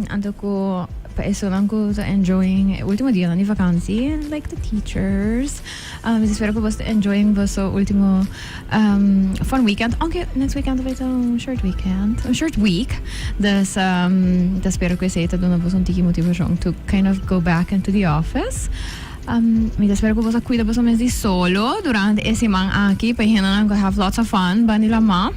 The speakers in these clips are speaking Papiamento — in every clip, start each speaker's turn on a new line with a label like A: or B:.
A: Anto cu pa esonan cu ta enjoying e ultimo dianan di vakantie, like the teachers. Mi ta spera cu boso ta enjoying boso ultimo fun weekend. Aunke next weekend ta bay ta un short weekend, un short week. Dus ta spera cu esey ta duna boso un tiki motivacion to kind of go back into the office. Mi ta spera cu boso a cuida boso mes di solo durante e siman aki pa e hendenan cu have lots of fun banda di lama.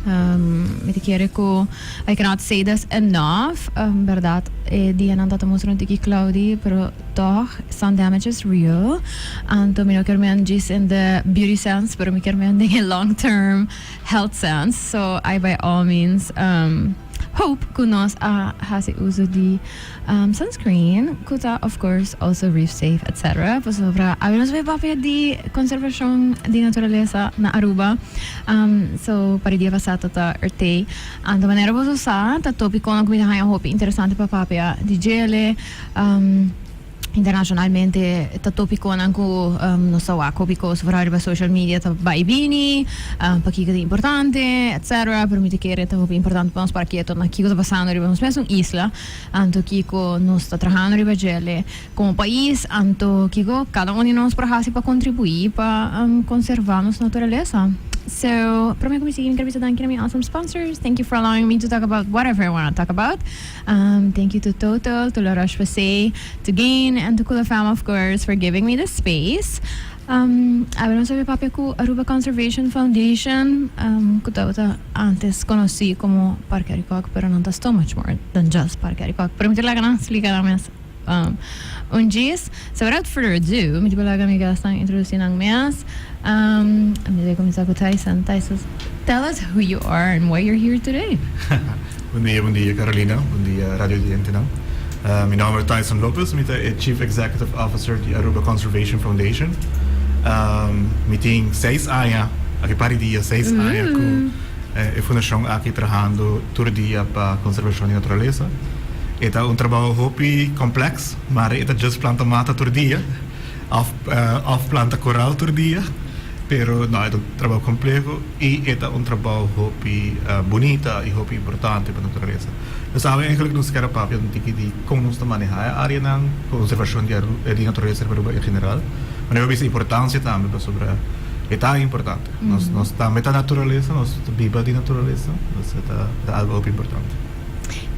A: Mi ta kere cu I cannot say this enough, berdad e dianan ta ta mustra un tiki cloudy pero toch sun damage is real. Anto mi no kier men djis in the beauty sense pero mi kier men den e long term health sense. So I by all means hope cu nos a haci uso di sunscreen cu ta of course also reef safe etc. Pasobra awe nos bay papia di conservacion di naturalesa na Aruba. So para dia pasa ta ta Earth Day. Anto manera boso sa ta topiconan cu mi ta haya hopi interesante pa papia di djele. Internacionalmente ta topiconan cu nos ta wak hopi cos vooral riba social media ta bay bini, pakico ta importante etc. Pero mi ta kere ta hopi importante pa nos para keto na kico ta pasando riba nos mesun isla, anto kico nos ta trahando riba djele como pais, anto kico cada un di nos por haci pa contribui pa conserva nos naturalesa. So, prome cu mi sigui mi ker bisa danki na mi awesome sponsors, thank you for allowing me to talk about whatever I wanna talk about. Thank you to Total, to La Roche-Posay, to Gain and to Cool FM of course for giving me this space. Awe nos a bay papia cu Aruba Conservation Foundation cu tabata antes conoci como Parke Arikok pero nan ta so much more than just Parke Arikok. Pero mi ta laga nan splica nan mes un djis. So without further ado mi ta bay laga mi guestnan introduci nan mes. Mi ta bay cuminsa cu Tyson. Tyson, tell us who you are and why you're here today.
B: Bon dia, bon dia Carolina, bon dia radio oyentenan. Mi nomber ta Tyson Lopez, mi ta e Chief Executive Officer di Aruba Conservation Foundation. Mi tin seis aña, aki par di dia seis aña cu e fundacion aki trahando tur dia pa conservacion di naturalesa. E ta un trabao hopi complex, maar e ta just planta mata tur dia of of planta coral tur dia, pero no e ta un trabao compleho. I e ta un trabou hopi bunita i hopi importante pa naturalesa. Nos awe eigenlijk nos kier a papia un tiki di kon nos ta manehá e areanan, konservashon di di naturalesa riba Aruba en general. Manera bo bisa importansia tambe pasobra e ta importante. Nos nos tambe ta naturalesa, nos ta biba di naturalesa, dus e ta ta algo hopi importante.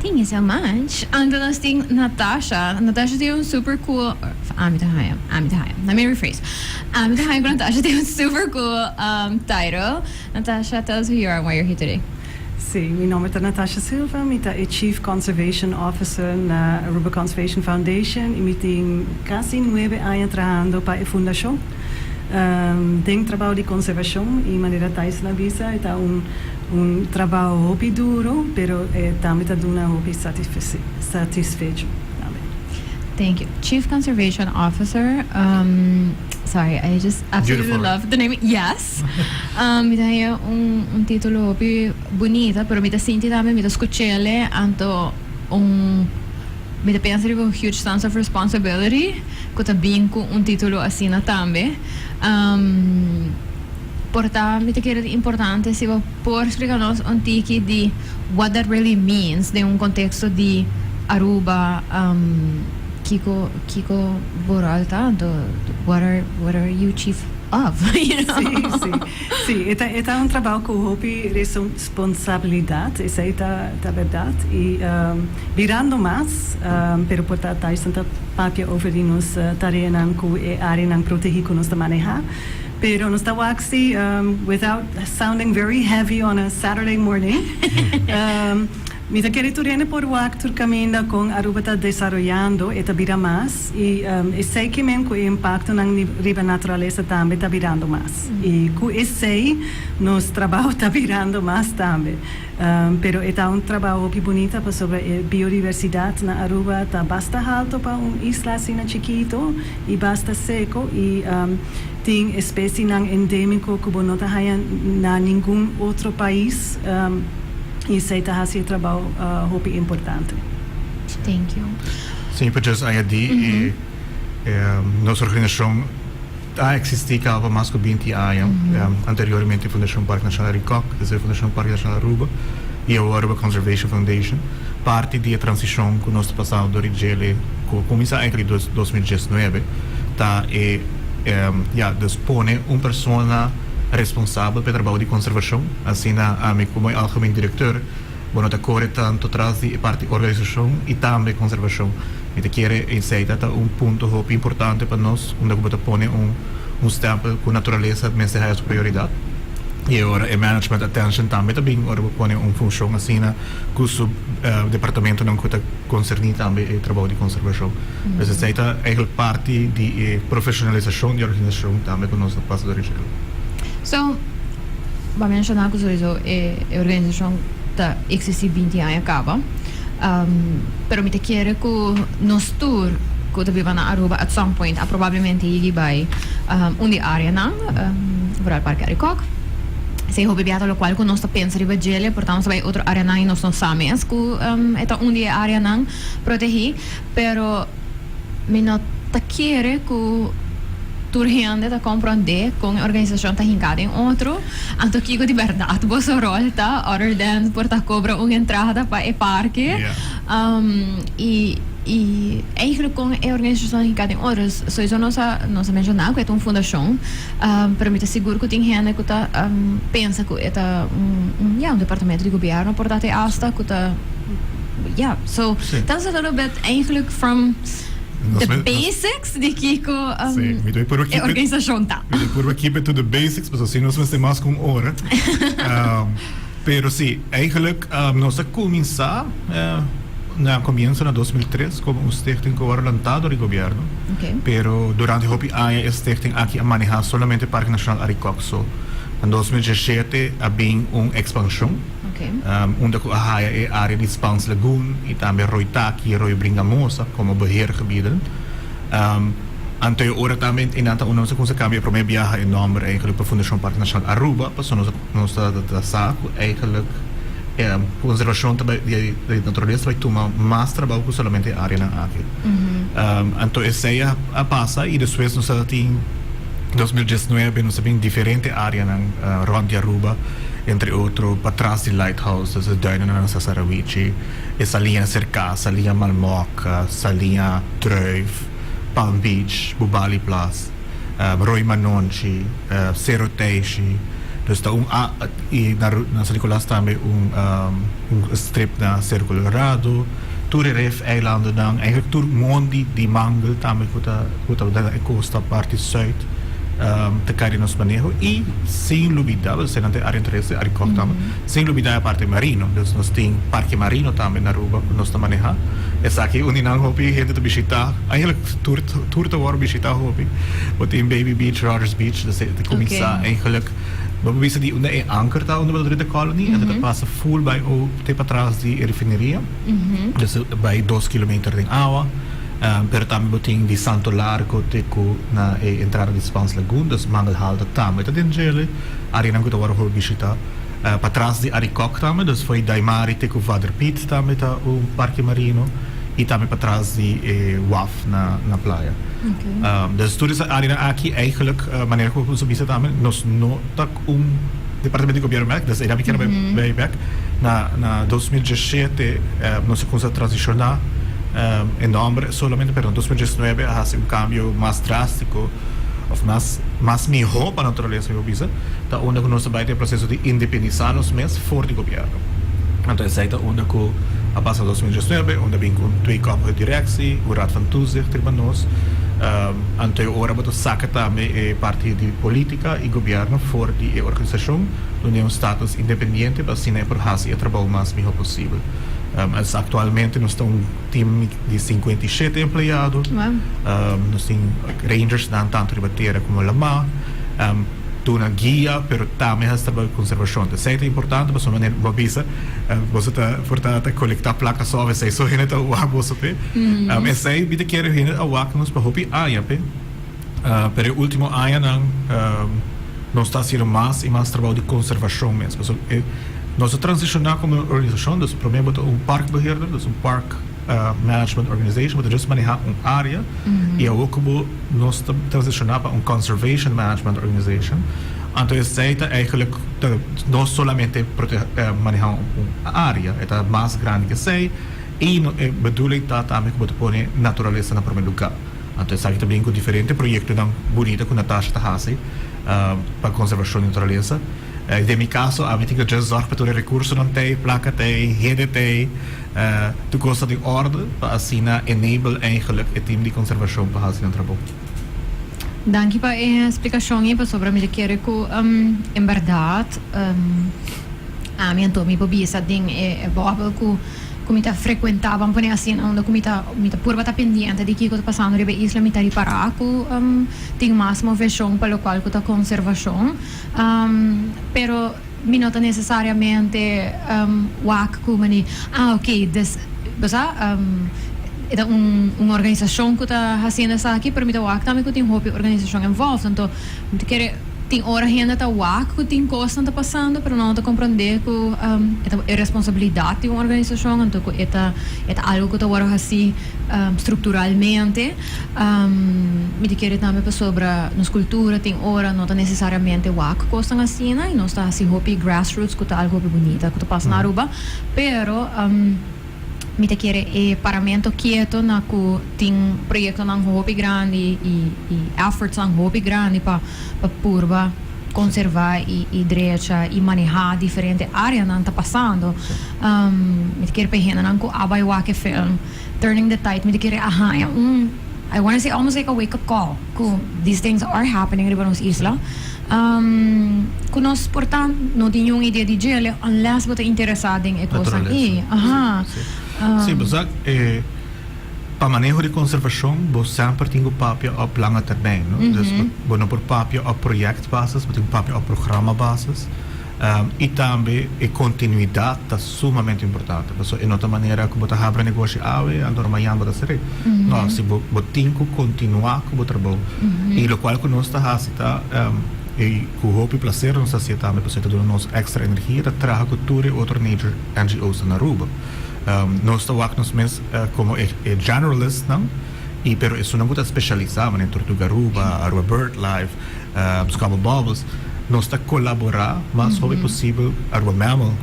A: Thank you so much. Anto nos tin Natasha. Natasha tin un super cool, ami ta haña, ami ta haña. Let me rephrase. Ami ta haña ku Natasha tin un super cool title. Natasha, tell us who you are and why you're here today.
C: Sí, mi nomber ta Natasha Silva, mi ta e Chief Conservation Officer na Aruba Conservation Foundation y mi tin casi nuebe aña trahando pa e fundacion den trabao di conservacion y manera Tyson a bisa e ta un un trabao hopi duro pero e tambe ta duna hopi satisfecho tambe.
A: Thank you. Chief Conservation Officer, sorry, I just absolutely love the name. Yes. Mi ta haña un un titulo hopi bunita, pero mi ta sinti tambe, mi ta scuch'ele, anto un mi ta pensa riba un huge sense of responsibility cu ta bin cu un titulo asina tambe. Por ta mi ta kere di importante si bo por splica nos un tiki di what that really means den un contexto di Aruba, kico kico bo rol ta anto what are what are you chief of you know.
C: Si si si e ta e ta un trabao cu hopi responsabilidad esey ta ta berdad y birando mas pero por ta Tyson ta papia over di nos tareanan cu e areanan protegi cu nos ta maneha. Pero nos ta wak si, without sounding very heavy on a Saturday morning, mi ta kere tur hende por wak tur kaminda kon Aruba ta desaroyando, e ta bira mas, i esei ke men ku e impaktonan riba naturalesa tambe ta birando mas. I ku esei nos trabou ta birando mas tambe. Pero e ta un trabou hopi bunita pasobra e biodiversidat na Aruba ta basta halto pa un isla asina chikito i basta seko i tin espesienan endemiko ku bo no ta haña na ningun otro pais i esei ta hasi e trabou hopi importante.
A: Thank you.
B: Si mi por just añadi e nos organisashon ta existi caba pa mas cu 20 aña. Anteriormente Fundacion Parke Nacional Arikok, despues Fundacion Parke Nacional Aruba. Y Aruba Conservation Foundation. Parti di transicion cu nos ta pasando dor cu a cuminsa eigenlijk 2019, ta e ja, dus pone un persona responsabel pa e trabou di conservacion. Asina, ami como algemeen directeur, bo no ta core tanto tras di parti organisacion y tambe conservacion. Mi ta kere esey ta un punto hopi importante pa nos, unda cu bo ta pone un stempel cu naturalesa mester haya su prioridad. Y ora e management attention tambe ta bin ora bo pone un funcion asina cu su departamentonan cu ta concerni tambe e trabou di conservacion. Dus esey ta eigenlijk parti di e profesionalisacion di organisacion tambe cu nos ta pasa door dje.
A: So, bo a menciona cu sowieso e organisacion ta existi 20 aña caba. Pero mi ta kere cu nos tur cu ta biba na Aruba at some point a probablemente yegi bay un di areanan, vooral Parke Arikok. Esey hopi bia ta locual cu nos ta pensa riba djele, por ta nos ta bay otro areanan y nos no sa mes cu e ta un di e areanan protegi. Pero mi no ta kere cu tur hende ta comprende con e organisacion ta hinca den otro. Anto kico di berdad boso rol ta other than por ta cobra un entrada pa e parke? Y y eigenlijk con e organisacion ta hinca den otro. Sowieso nos a nos a menciona cu e ta un fundacion, pero mi ta sigur cu tin hende cu ta pensa cu e ta un ya un departamento di gobierno por ta te hasta cu ta yeah. So tell us a little bit eigenlijk from the basics di kico e organisacion ta.
B: Mi ta purba keep it to the basics, pasobra si nos mester mas cu un ora. Pero si, eigenlijk nos a cuminsa na comienzo na 2003 como un stichting cu a worde lanta door di gobierno. Pero durante hopi aña e stichting aki a maneha solamente Parke Nacional Arikok so. Na 2017 a bin un expansion. Unda cu a haya e area di Spaans Lagoon y tambe Rooi Taki y Rooi Bringamosa como beheergebieden. Anto e ora tambe e nan ta unda nos a cuminsa cambia e prome biaha e nomber eigenlijk pa Fundacion Parke Nacional Aruba, pasobra nos nos ta ta sa cu eigenlijk conservacion ta bay di naturalesa ta bay tuma mas trabou cu solamente e areanan aki. Anto esey a pasa y despues nos ta tin 2019 nos a bin diferente areanan rond di Aruba, entre otro patras di Lighthouse, dus e duinennan na Sasarawichi, e saliña Serka, saliña Malmok, saliña Druif, Palm Beach, Bubali Plas, Rooi Manonchi, Sero Teishi, dus ta un y na na San Nicolas tambe un un strip na Sero Colorado, tur e rif eilandennan, eigenlijk tur mondi di mangel tambe ku ta ku ta na e kosta parti zuid ta kai den nos maneho y sin lubida, esei nan ta e area terrestre, Arikok tambe, sin lubida e parti marino, dus nos tin parke marino tambe na Aruba ku nos ta maneha, esaki un di nan hopi hende ta bishita, eigenlijk tur tur ta wòrdu bishita hopi, bo tin Baby Beach, Rogers Beach, dus e ta kuminsá eigenlijk bo por bisa di unda e anker ta unda bo ta drenta Colony, anto ta pasa full bai te patras di e refineria, dus bai dos kilometer den awa. Pero tambe bo tin di Santo Largo te cu na e entrada di Spaans Lagoon, dus Mangelhalta tambe ta den djele, areanan cu ta worde hopi bishita. Patras di Arikok tambe, dus fo'i Daimari te cu Vader Piet tambe ta un parke marino y tambe patras di e waf na na playa. Dus tur esaki areanan aki eigenlijk manera cu bo bisa tambe nos no ta un departamento di gobierno bek, dus mi kier bay bek na na 2017 nos a cuminsa transiciona e nomber solamente pero na 2019 a haci un cambio mas drastico of mas mas miho pa naturalesa mi por bisa ta unda cu nos ta bay den e proceso di independisa nos mes for di gobierno. Anto esey ta unda cu a pasa na 2019 unda bin cu un tweekoppige directie, un raad van toezicht riba nos. Anto e ora bo ta saca tambe e parti di politica y gobierno for di e organisacion duna un status independiente pa asina e por haci e trabou mas miho posibel. Actualmente nos ta un team di 57 empleado. Nos tin rangersnan tanto riba tera como lama. Duna guia pero tambe haci trabou di conservacion. Esey ta importante pasobra manera bo a bisa boso ta por ta ta colecta placa so of esey so hende ta wak boso p'e. Esey mi ta kere hende a wak nos pa hopi aña p'e pero e ultimo añanan nos ta haciendo mas y mas trabou di conservacion mes pasobra nos a transiciona como organisacion, dus prome bo ta un parkbeheerder, dus un park management organization, bo ta just maneha un area y awor cu bo nos ta transiciona pa un conservation management organization. Anto esey ta eigenlijk no solamente maneha un area, e ta mas grandi cu esey y e bedoeling ta tambe cu bo ta pone naturalesa na prome lugar. Anto esaki ta bin cu diferente proyectonan bunita cu Natasha ta haci pa conservacion di naturalesa. Den mi caso ami tin cu just zorg pa tur e recursonan t'ey, placa t'ey, hende t'ey, tur cos ta den orde pa asina enable eigenlijk e team di conservacion pa haci nan trabou.
A: Danki pa e splicacion ei pasobra mi ta kere cu en berdad ami anto mi por bisa den e bubble cu cu mi ta frecuenta ban pone asina unda cu mi ta mi ta purba ta pendiente di kico ta pasando riba e isla mi ta ripara cu tin mas movecion pa locual cu ta conservacion pero mi no ta necesariamente wak cu mani ah ok des bo sa e ta un un organisacion cu ta haciendo esaki pero mi ta wak tambe cu tin hopi organisacion involved anto mi ta kere tin ora hende ta wak cu tin cosnan ta pasando pero nan no ta comprende cu e ta e responsabilidad di un organisacion anto cu e ta e ta algo cu ta worde haci structuralmente. Mi ta kere tambe pasobra nos cultura tin ora no ta necesariamente wak cosnan asina y nos ta haci hopi grassroots cu ta algo hopi bunita cu ta pasa na Aruba pero mi ta kere e paramento kieto na cu tin proyectonan hopi grandi y effortsnan hopi grandi pa purba conserva y drecha y maneha diferente areanan ta pasando. Mi ta kere pa e hendenan cu a bay wak e film. Turning the Tide mi ta kere a haña un, I wanna say almost like a wake up call ku these things are happening riba nos isla, ku nos por ta no tin niun idea di djele unless bo ta interesa den e kosnan ei. Aha.
B: Sí, bo sa e pa maneho di konservashon bo semper tin ku papia op lange termijn, no? Dus bo no por papia op projectbasis, bo tin ku papia op programmabasis. I tambe e kontinuidat ta sumamente importante, pasobra e no ta manera ku bo ta habra negoshi awe, anto mañan bo ta ser'é. No, si bo bo tin ku kontinuá ku bo trabou. I lokual ku nos ta hasi ta, i ku hopi plaser nos ta hasié tambe, pasobra e ta duna nos èkstra energia, ta traha ku tur e otro nature NGO's na Aruba. Nos ta wak nos mes komo e generalistnan, i pero esunnan ku ta spesialisá, manera Tortuga Aruba, Aruba Birdlife, Scrabble Bubbles, nos ta kolaborá mas hopi posibel, Aruba Mammal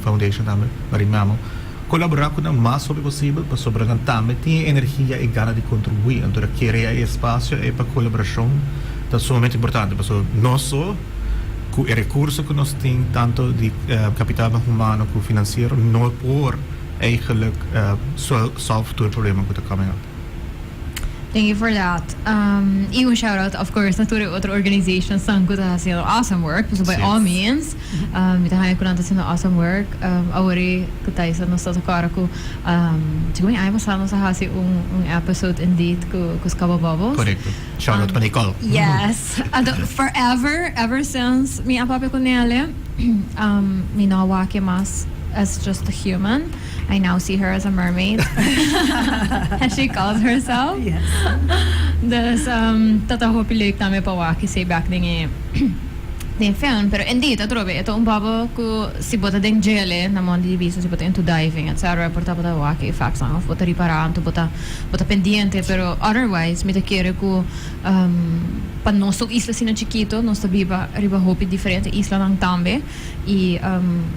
B: Foundation tambe, Marine Mammal, kolaborá ku nan mas hopi posibel pasobra nan tambe tin e energia i gana di kontribuí. Anto ta krea e espasio ei pa kolaborashon ta sumamente importante pasobra nos so ku e rekurso ku nos tin tanto di kapital humano ku finansiero no por eigenlijk solve tur e problema ku ta coming up.
A: Thank you for that. Y un shout out of course na tur e otro organizations nan cu ta haciendo awesome work. Pasobra by all means mi ta haña cu nan ta haciendo awesome work. Awor e cu Thaisa nos ta acorda cu segun mi aña pasa nos a haci un episode indeed cu Scabba Bubbles.
B: Correcto. Shout out pa Nicole.
A: Yes. Anto forever, ever since mi a papia cu Nele mi no a wak e mas as just a human. I now see her as a mermaid, as she calls herself.
C: Yes.
A: Dus ta ta hopi leuk tambe pa wak esei bek den e den e film. Pero indeed, atrobe, e ta un bubble ku si bo ta den djele, na mondi di bisa, si bo ta into diving, etcetera, por ta bo ta wak e effectsnan of bo ta ripara anto bo ta bo ta pendiente. Pero otherwise mi ta kere ku pa nos ta un isla asina chikito, nos ta biba riba hopi diferente islanan tambe. I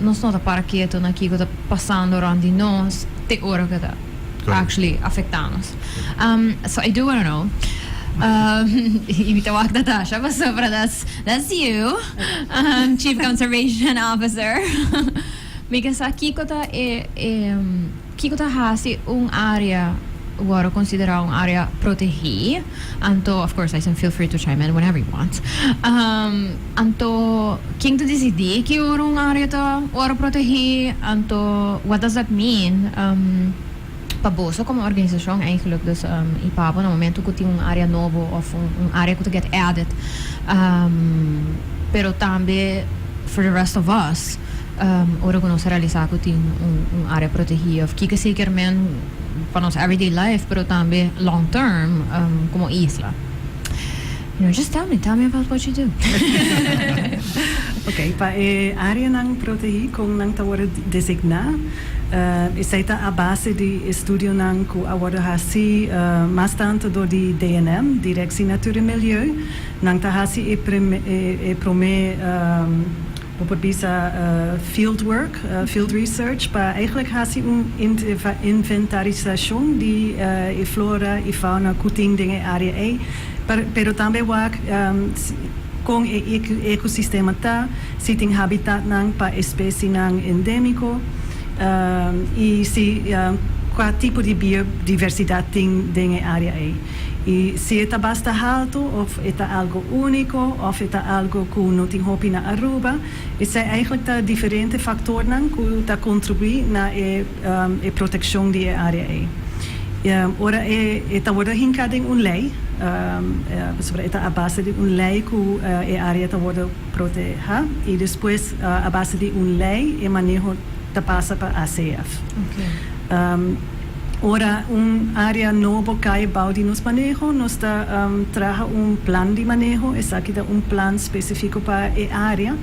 A: nos no ta para keto na kiko ta pasando rond di nos te ora ku ta actually afektá nos. So I do wanna know, i mi ta wak Natasha pasobra that's that's you, Chief Conservation Officer. Mi ke sa kiko ta e e Kiko ta hasi un area wòrdu konsiderá un area protegí? Anto, of course, Tyson, feel free to chime in whenever you want. Anto, ken ta disidí ki ora un area ta wòrdu protegí? Anto, what does that mean pa boso komo organisashon eigenlijk? Dus, i pa bo na momento ku tin un area nobo òf un area ku ta get added, pero tambe for the rest of us. Ora ku nos realisá ku tin un área protegí òf kiko esei kier men pa nos everyday life pero tambe long term komo isla. You know, just tell me, tell me about what you do.
C: Ok, pa e áreanan protegí kon nan ta wòrdu designá? Esey ta a base di estudionan cu a wordo haci mas tanto door di DNM, Directie Natuur en Milieu. Nan ta haci e e prome, bo por bisa, field work, field research, pa eigenlijk haci un inventarisacion di e flora y fauna cu tin den e area ey, pero tambe wak con e ecosistema ta, si tin habitatnan pa especienan endemico y si cua tipo di biodiversidad tin den e area ey. Y si e ta basta halto of e ta algo unico of e ta algo cu no tin hopi na Aruba. Esey eigenlijk ta diferente factornan cu ta contribui na e e proteccion di e area ey. Ora e e ta wordo hinca den un ley, pasobra e ta a base di un ley cu e area ta wordo proteha y despues a base di un ley e maneho ta pasa pa ACF. Ora un area nobo cay bao di nos maneho, nos ta traha un plan di maneho. Esaki ta un plan specifico pa e area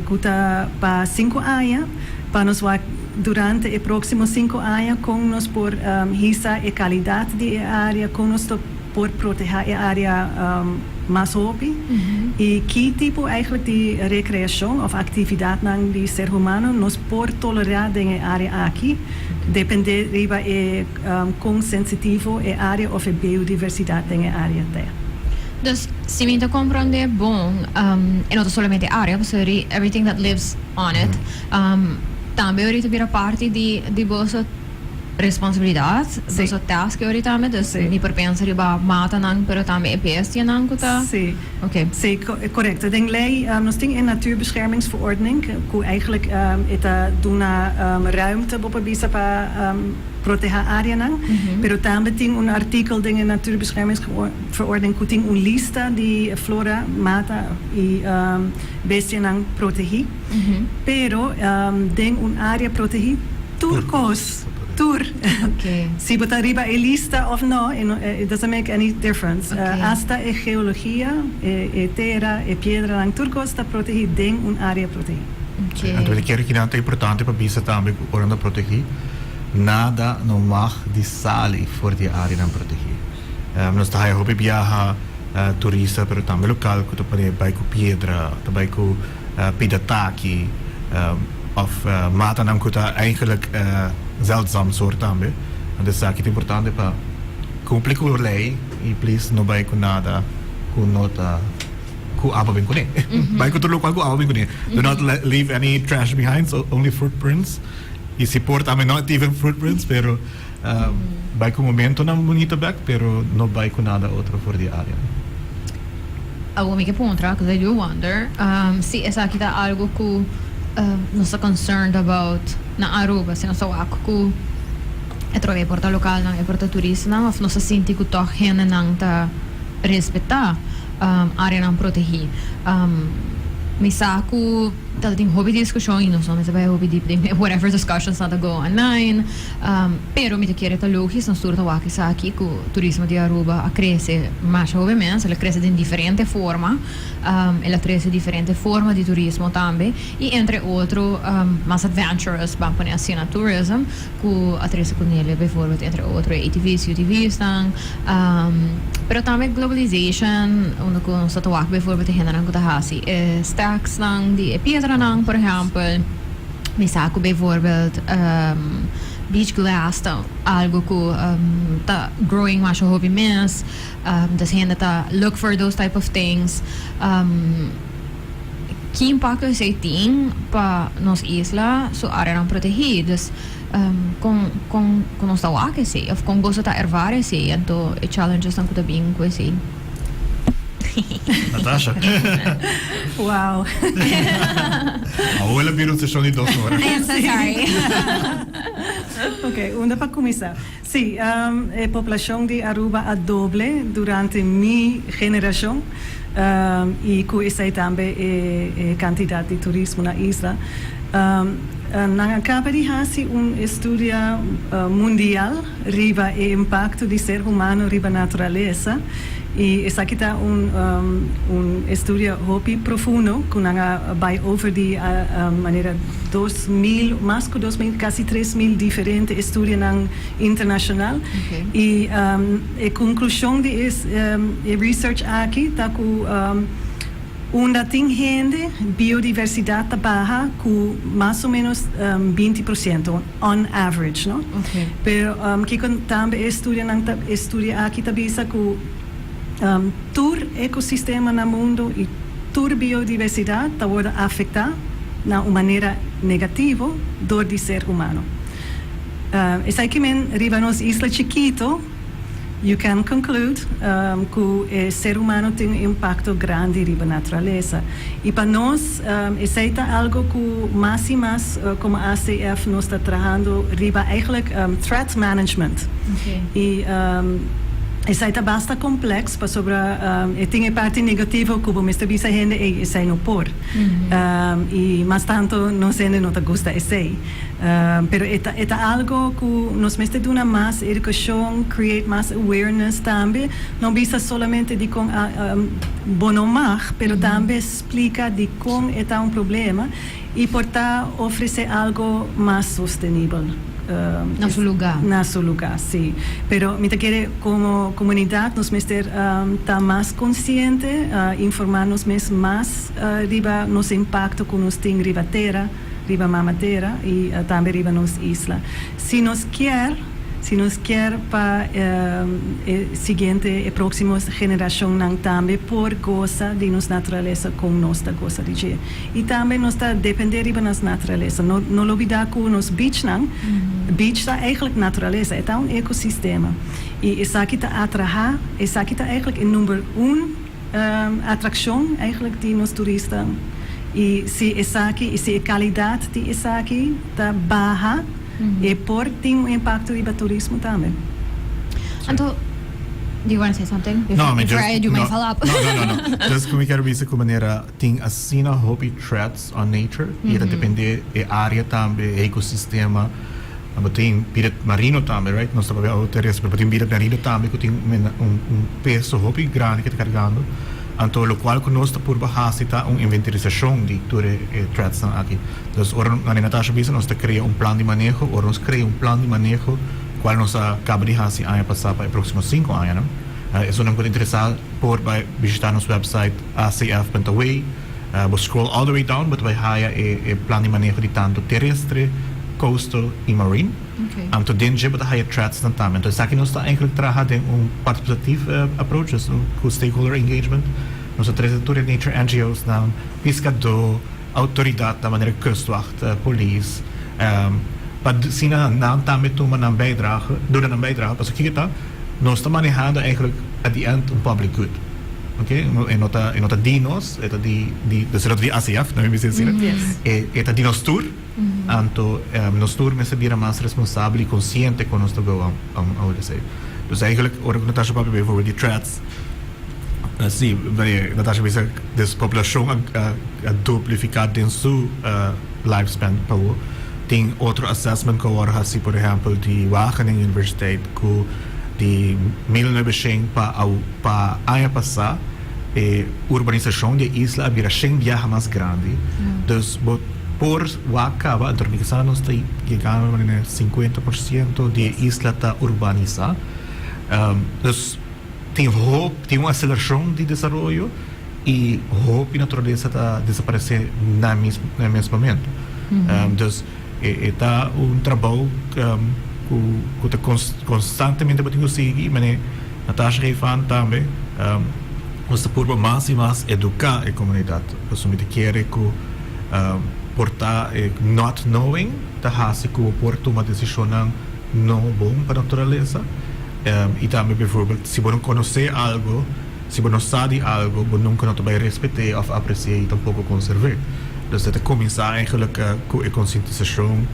C: cu ta pa 5 aña, pa nos wak durante e proximo 5 aña con nos por hisa e calidad di e area, con nos por proteha e area mas hopi y ki tipo eigenlijk di recreacion of actividadnan di ser humano nos por tolera den e area aki, depende riba e con sensitivo e area of e biodiversidad den e area ta.
A: Dus, si mi ta comprende bon, e no solamente area, sorry, everything that lives on it, tambe ahorita bira parti di boso responsabilidad, boso task ahorita tambe, dus mi por pensa riba matanan, pero tambe e bestianan cu ta.
C: Si.
A: Ok.
C: Si, correcto. Den ley, nos tin e natuurbeschermingsverordening, cu eigenlijk ta duna ruimte pa bisa pa proteha areanan, pero tambe tin un artikel den e natuurbeschermingsverordening cu tin un lista di flora, mata y bestianan protegi. Pero den un area protegi, tur cos, tur. Si bo ta riba e lista of no, it doesn't make any difference. Hasta e geologia, e tera, e piedra, tur cos ta protegi den un area protegi.
B: Anto, mi kier cu ta importante pa bisa tambe cu ora protegi, nada no mag di sali for di area protegi. Nos ta hopi biaha turista, pero tambe local cu ta por bay cu piedra, ta bay cu pida taki, of matanan cu ta eigenlijk zeldzaam soort tambe. Dus esaki ta importante pa cumpli cu ley y please no bay cu nada cu no ta cu abo bin cune. Bay cu tur loke cu abo bin cune. Do not leave any trash behind, so only footprints. Y si por tambe not even footprints, pero bay cu momentonan bunita back, pero no bay cu nada otro for di area.
A: Algo mi kier puntra, because I do wonder, si esaki ta algo cu nos ta concerned about na Aruba, si nos ta wak cu e trobe por ta local nan, e por ta turista nan, of nos ta sinti cu toch hendenan ta respeta areanan protegi. Mi sa cu ta tin hopi discusion y nos no mester bay hopi deep den whatever discussions nan ta go online, pero mi ta kere ta logisch, nos tur ta wak esaki cu turismo di Aruba a crece mas hopi mes, el a crece den diferente forma, el a trece diferente forma di turismo tambe y entre otro mas adventurous, ban pone asina, tourism cu a trece cu nele bijvoorbeeld entre otro ATV's, UTV's nan, pero tambe globalization, unda cu nos ta wak bijvoorbeeld e hendenan cu ta haci e stacks nan di e piedranan, por ehempel. Mi sa cu bijvoorbeeld beach glass ta algo cu ta growing masha hopi mes, dus hende ta look for those type of things. Ki impacto esey tin pa nos isla su areanan protegi? Dus con nos ta wak esey of con boso ta ervara esey, anto e challenges nan cu ta bin cu esey?
B: Natasha.
C: Wow.
B: Awor a bira un sesion di 2 ora.
A: I am so sorry.
C: Ok, unda pa cuminsa? Si, e poblacion di Aruba a doble durante mi generacion y cu esey tambe e cantidad di turismo na isla. Nan a caba di haci un estudio mundial riba e impacto di ser humano riba naturalesa y esaki ta un estudio hopi profundo cu nan a bay over di manera 2000, mas cu 2000, casi 3000 diferente estudionan internacional y e conclusion di e research aki ta cu unda tin hende, biodiversidad ta baha cu mas o menos 20% on average, no? Pero kico tambe e estudionan ta estudio aki ta bisa cu tur ecosistema na mundo y tur biodiversidad ta wordo afecta na un manera negativo door di ser humano. Esaki men riba nos isla chikito, you can conclude cu e ser humano tin un impacto grandi riba naturalesa. Y pa nos, esey ta algo cu mas y mas como ACF nos ta trahando riba eigenlijk threat management. Y esey ta basta complex pasobra e tin e parti negativo cu bo mester bisa hende, "Ey, esey no por." Y mas tanto nos hende no ta gusta esey. Pero e ta algo cu nos mester duna mas educacion, create mas awareness tambe. No bisa solamente di con bo no mag, pero tambe splica di con e ta un problema y por ta ofrece algo mas sostenibel.
A: Na su lugar.
C: Na su lugar, si. Pero mi ta kere como comunidad nos mester ta mas consciente, informa nos mes mas riba nos impacto cu nos tin riba tera, riba mama tera y tambe riba nos isla. Si nos kier pa e siguiente, e proximo generacionnan tambe por goza di nos naturalesa con nos ta goza di dje. Y tambe nos ta depende riba nos naturalesa. No lubida cu nos beachnan, beach ta eigenlijk naturalesa, ta un ecosistema. Y esaki ta atrae, esaki ta eigenlijk e number 1 atraccion eigenlijk di nos turista. Y si esaki, y si e calidad di esaki ta baha, e por tin un impacto riba turismo tambe.
A: Anto, do you want to say something?
B: No, I mean,
A: before
B: just,
A: I do my
B: no,
A: follow-up.
B: No. Just cu mi kier bisa cu manera tin asina hopi threats on nature y ta depende e area tambe, ecosistema. Mas tin bida marino tambe, right? Nos ta papia terestre, pero tin bida marino tambe cu tin un peso hopi grandi cu ta cargando. Anto, locual cu nos ta purba haci ta un inventarisacion di tur e threats nan aki. Dus ora Natasha bisa, nos ta crea un plan di maneho, ora nos crea un plan di maneho, cual nos a caba di haci aña pasa pa e proximo 5 aña, no? Esunnan cu ta interesa por bay bishita nos website acf.aw. Bo scroll all the way down, bo ta bay haya e plan di maneho di tanto terestre, coastal y marine. Anto den dje bo ta haya threats nan tambe. Anto esaki nos ta eigenlijk traha den un participatief approach, dus cu stakeholder engagement. Nos ta trece tur e nature NGO's nan, piscador, autoridad na manera kustwacht, polis, pa asina nan tambe tuma nan bijdrage, duna nan bijdrage. Pasobra kico ta? Nos ta manehando eigenlijk at the end un public good. Okay? E no ta di nos, e ta di, dus e ta di ACF, no mi bisa asina. E ta di nos tur. Anto nos tur mester bira mas responsabel y consciente con nos ta go on esey. Dus eigenlijk, ora cu Natasha papia bijvoorbeeld di threats, si, Natasha bisa, des poblacion a duplifica den su lifespan pa tin otro assessment cu awor haci, por ehempel, di Wageningen Universiteit, cu di 1900 pa aña pasa, e urbanisacion di isla a bira 100 biaha mas grandi. Dus bo por wak caba, anto mi sa nos ta yegando na 50% di isla ta urbanisa. Dus tin hopi, tin un aceleracion di desaroyo y hopi naturalesa ta desaparece na mes momento. Dus e ta un trabou cu ta constantemente bo tin cu sigui, manera Natasha geeft aan tambe, nos ta purba mas y mas educa e comunidad. Pasobra mi ta kere cu por ta not knowing ta haci cu por tuma decisionnan no bon pa naturalesa. Y tambe bijvoorbeeld si bo no conoce algo, si bo no sa di algo, bo nunca no ta bay respeta of aprecia y tampoco conserva. Dus e ta cuminsa eigenlijk cu e concientisacion,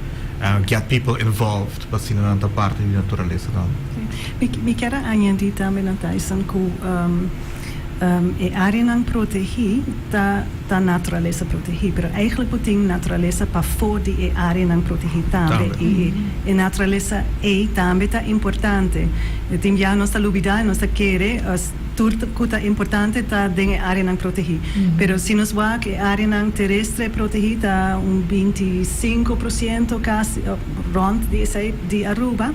B: get people involved, pa asina nan ta parti di naturalesa tambe.
C: Mi kier añadi tambe, Tyson, cu E areanan protegi ta naturalesa protegi, pero eigenlijk bo tin naturalesa pafó di e areanan protegi tambe. Y e naturalesa ey tambe ta importante. Tin bia nos ta lubida y nos ta kere tur cu ta importante ta den e areanan protegi. Pero si nos wak, e areanan terestre protegi ta un 25% casi, rond di esey, di Aruba.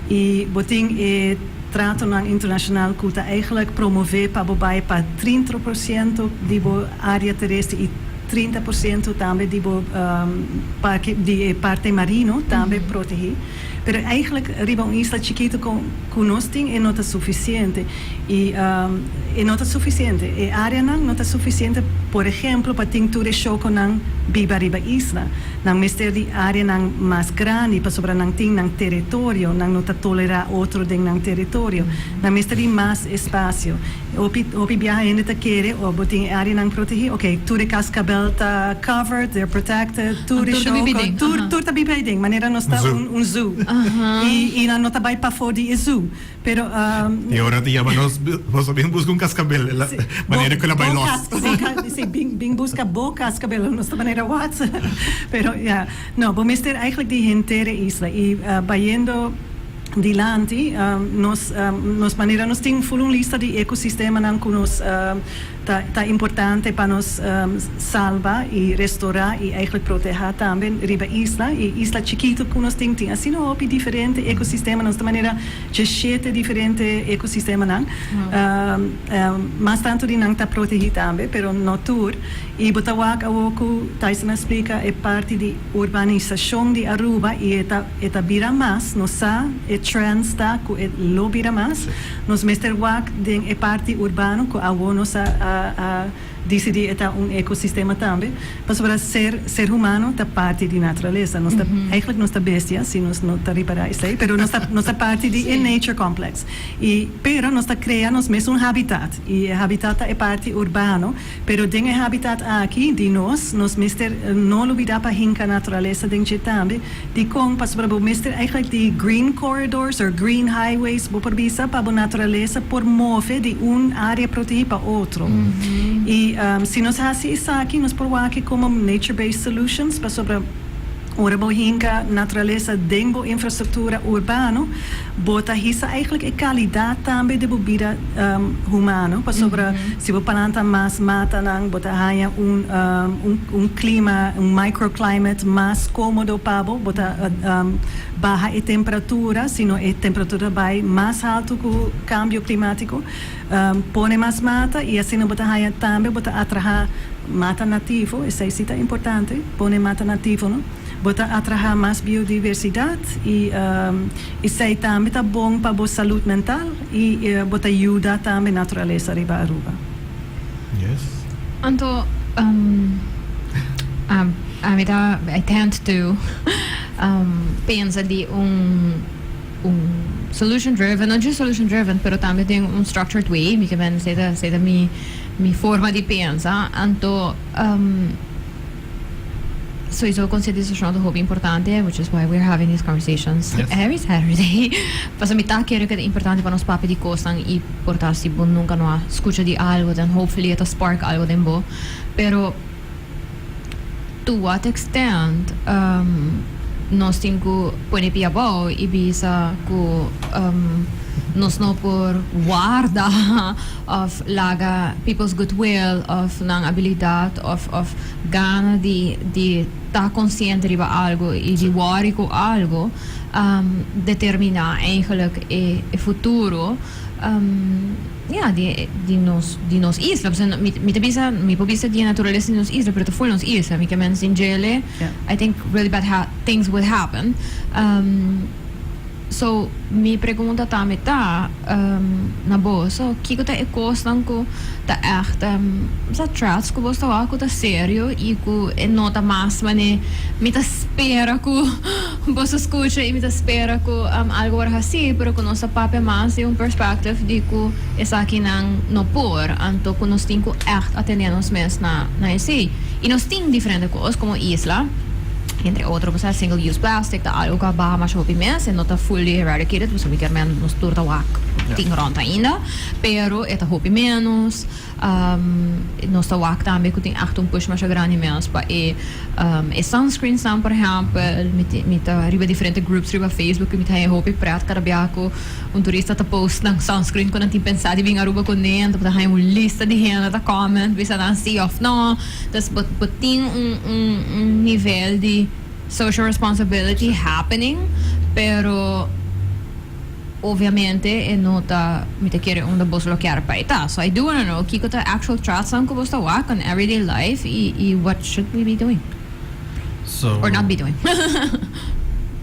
C: Y bo tin e tratonan internacional cu ta eigenlijk promove pa bo bay pa 30% di bo area terestre y 30% tambe di bo parke di e parte marino tambe protegi. Pero eigenlijk riba un isla chikito cu nos tin e no ta suficiente y e no ta suficiente. E areanan no ta suficiente, por ehemplo, pa tin tur e shoconan biba riba isla. Nan mester di areanan mas grandi pasobra nan tin nan teritorio, nan no ta tolera otro den nan teritorio. Nan mester di mas espacio. Hopi hopi biaha hende ta kere, oh, bo tin e areanan protegi, ok, tur e cascabel ta covered, they're protected, tur e
A: Tur ta biba
C: shoco,
A: den,
C: tur tur ta biba den, manera nos ta un zoo. Y nan no ta bay pafo di e zoo. Pero
B: Y ora ta yama nos, boso bin busca un cascabel, la manera cu el a bay los.
C: Si, bin busca bo cascabel, nos ta manera what? Pero ya, no, bo mester eigenlijk di henter e isla y bayendo dilanti nos nos manera nos tin full un lista di ecosistemanan cu nos ta importante pa nos salba y restora y eigenlijk proteha tambe riba isla. E isla chikito cu nos tin, tin asina hopi diferente ecosistema. Nos ta manera 17 diferente ecosistemanan. Mas tanto di nan ta protegi tambe, pero no tur. Y bo ta wak awo cu Tyson a splica e parti di urbanisacion di Aruba y e ta bira mas. Nos sa e trends ta cu e lo bira mas. Nos mester wak den e parti urbano cu awo nos a dicidi e ta un ecosistema tambe. Pasobra ser humano ta parti di naturalesa. Nos ta, eigenlijk nos ta bestia, si nos no ta ripara esey, pero nos ta parti di e nature complex. Y pero nos ta crea nos mes un habitat. Y e habitat ta e parti urbano, pero den e habitat aki di nos, nos mester no lubida pa hinca naturalesa den dje tambe. Di con pasobra bo mester eigenlijk di green corridors or green highways, bo por bisa, pa bo naturalesa por move di un area protegi pa otro. Y si nos haci esaki, nos por wak como nature-based solutions, pasobra ora bo hinca naturalesa den bo infrastructura urbano, bo ta hisa eigenlijk e calidad tambe di bo bida humano, pasobra si bo planta mas matanan, bo ta haya un clima, un microclimate mas comodo pa bo, bo ta baha e temperatura, sino e temperatura bay mas halto cu cambio climatico. Pone mas mata y asina bo ta haya tambe, bo ta atraha mata nativo, esey si ta importante, pone mata nativo, no? Bo ta atraha mas biodiversidad y esey tambe ta bon pa bo salud mental y bo ta yuda tambe naturalesa riba Aruba.
A: Anto, ami ta, I tend to pensa di un solution driven, no just solution driven, pero tambe den un structured way, mi kier esey ta mi forma di pensa. Anto, sowieso concientisacion ta hopi importante, which is why we're having these conversations every Saturday. Paso mi ta kere cu ta importante pa nos papia di cosnan y por ta si bo nunca no a scucha di algo, then hopefully e ta spark algo den bo. Pero to what extent nos tin cu pone pia abou y bisa cu nos no por warda of laga people's goodwill of nan habilidad of gana di ta consciente riba algo y di worry cu algo determina eigenlijk e futuro ja, di nos isla. Mi ta bisa, mi por bisa di naturalesa di nos isla, pero ta full nos isla. Mi kier sin dje, I think really bad things would happen. So mi pregunta tambe ta na boso, kiko ta e cosnan cu ta echt sa threats cu boso ta wak cu ta serio y cu e no ta mas mane mi ta spera cu boso scucha y mi ta spera cu algo wordo haci, pero cu nos ta papia mas di un perspective di cu esakinan no por, anto cu nos tin cu echt atende nos mes na esey. Y nos tin diferente cos como isla. Entre otro, bo sa, single use plastic ta algo cu a baha masha hopi mes, e no ta fully eradicated, pasobra mi kier men nos tur ta wak tin rond ainda, pero e ta hopi menos. Nos ta wak tambe cu tin echt un push masha grandi mes pa e e sunscreensnan, por ehempel. Mi ta riba diferente groups riba Facebook y mi ta haña hopi pret cada bia cu un turista ta post nan sunscreen cu nan tin pensa di bin Aruba cune, anto bo ta haña un lista di hende ta comment bisa nan si of no. Dus bo bo tin un un un nivel di social responsibility happening, pero obviamente e no ta, mi ta kere unda bos lo kier pa e ta. So I do wanna know kiko ta actual threats-nan ku bos ta wak on everyday life i i what should we be doing
B: So
A: or not be doing.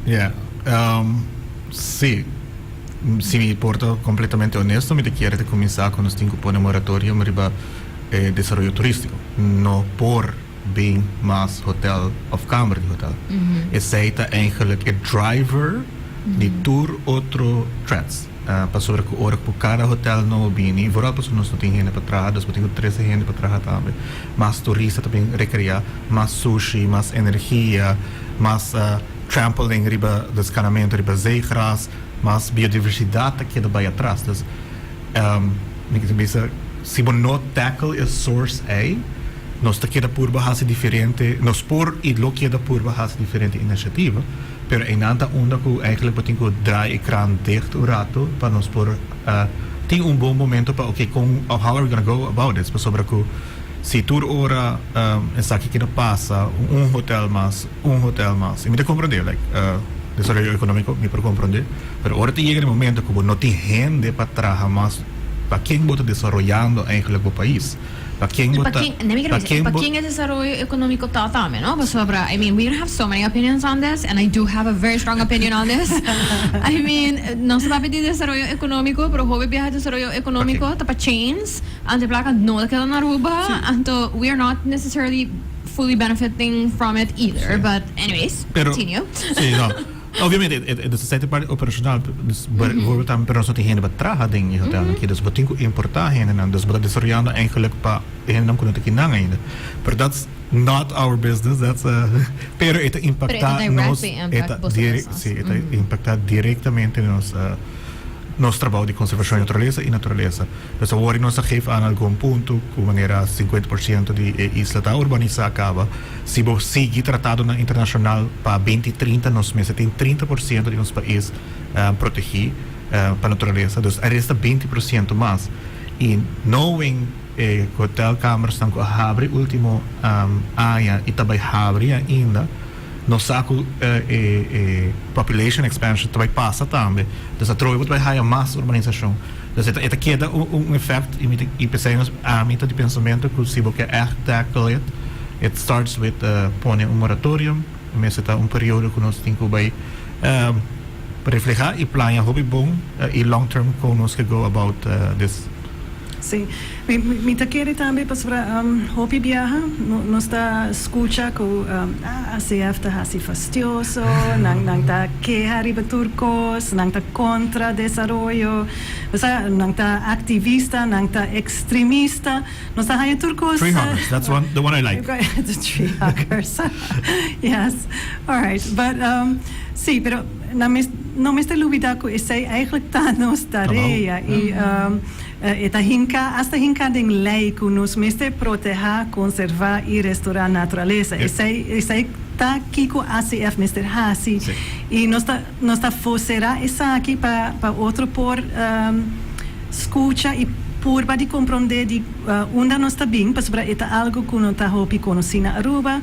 B: Yeah, si, si mi por ta completamente honesto mi ta kier ta cuminsa cu nos tin cu pone moratorium riba e desaroyo turistico. No por bin mas hotel of kamer di hotel. Esey ta eigenlijk e driver di tur otro threats. Pasobra cu ora cu cada hotel nobo bini, vooral pasobra nos no tin hende pa traha, dus bo tin cu trece hende pa traha tambe. Mas turista ta bin recrea, mas sushi, mas energia, mas trampling riba descanamento riba zeegras, mas biodiversidad ta keda bay atras. Dus mi ta bisa, si bo no tackle e source ey, nos ta keda purba haci diferente, nos por y lo keda purba haci diferente iniciativa, pero eynan ta unda cu eigenlijk bo tin cu draai e kraan dicht un rato pa nos por tin un bon momento pa ok con how are we gonna go about this, pasobra cu si tur ora esaki keda pasa un hotel mas, un hotel mas, y mi ta comprende like desaroyo economico mi por comprende, pero ora ta yega e momento cu bo no tin hende pa traha mas, pa ken bo ta desaroyando eigenlijk bo pais? Pa ken bo
A: Pa
B: ta
A: ken, mi quiero
B: pa
A: bisa,
B: ken
A: pa
B: bo
A: ken e desaroyo economico ta tambe, no? Pasobra, I mean, we have so many opinions on this, and I do have a very strong opinion on this. I mean, nos ta papia di desaroyo economico, pero hopi biaha desaroyo economico
B: Pa ken?
A: ta pa chains, anto e placa no ta keda na Aruba, anto we are not necessarily fully benefiting from it either, but anyways,
B: Pero,
A: continue.
B: sí, no. Obviamente, e dus esei ta parti operacional, dus bijvoorbeeld tambe pero nos no tin hende pa traha den e hotelnan aki, dus bo tin ku importá hendenan, dus bo ta desaroyando eigenlijk pa e hendenan ku no ta kinan ainda. Pero that's not our business, that's pero e ta
A: Pero e ta
B: impactá nos,
A: directly
B: e
A: impact
B: ta
A: boso
B: dire
A: business.
B: sí, e ta impactá directamente nos nos trabou di conservacion di naturalesa y naturalesa. Dus awor nos a geef aan algun punto cu manera 50% di e isla ta urbanisa caba. Si bo sigui tratadonan internacional pa 2030 nos mester tin 30% di nos pais protegi pa naturalesa. Dus a resta 20% mas. Y knowing e hotelkamersnan cu a habri ultimo aña y ta bay habri ainda, Nos sa cu e population expansion ta bay pasa tambe, dus atrobe bo ta bay haya mas urbanisacion. Dus e ta keda un effect y mi ta y pesey nos ami ta di pensamento cu si bo ke echt tackle it, it starts with pone un moratorium, mester ta un periodo cu nos tin cu bay refleha y plania hopi bon y long term con nos ke go about this.
C: Sí. Mi, mi ta kere tambe pasobra hopi biaha nos ta skucha ku ah, ACF ta hasi fastioso, nan, nan ta keha riba tur kos, nan ta kontra desaroyo, osea, nan ta aktivista, nan ta ekstremista. Nos ta haña tur kos.
B: Tree huggers, that's one, the one I like.
C: The tree huggers. Yes. All right. But, sí, pero nan mes, no mester lubida ku esei eigenlijk ta nos tarea i e ta hinká, asta hinká den lei ku nos mester protehá, konservá i restorá naturalesa. Esei, esei ta kiko ACF mester hasi i nos ta, nos ta foserá esaki pa, pa otro por skucha i purba di komprondé di unda nos ta bin, pasobra e ta algu ku no ta hopi konosí na Aruba.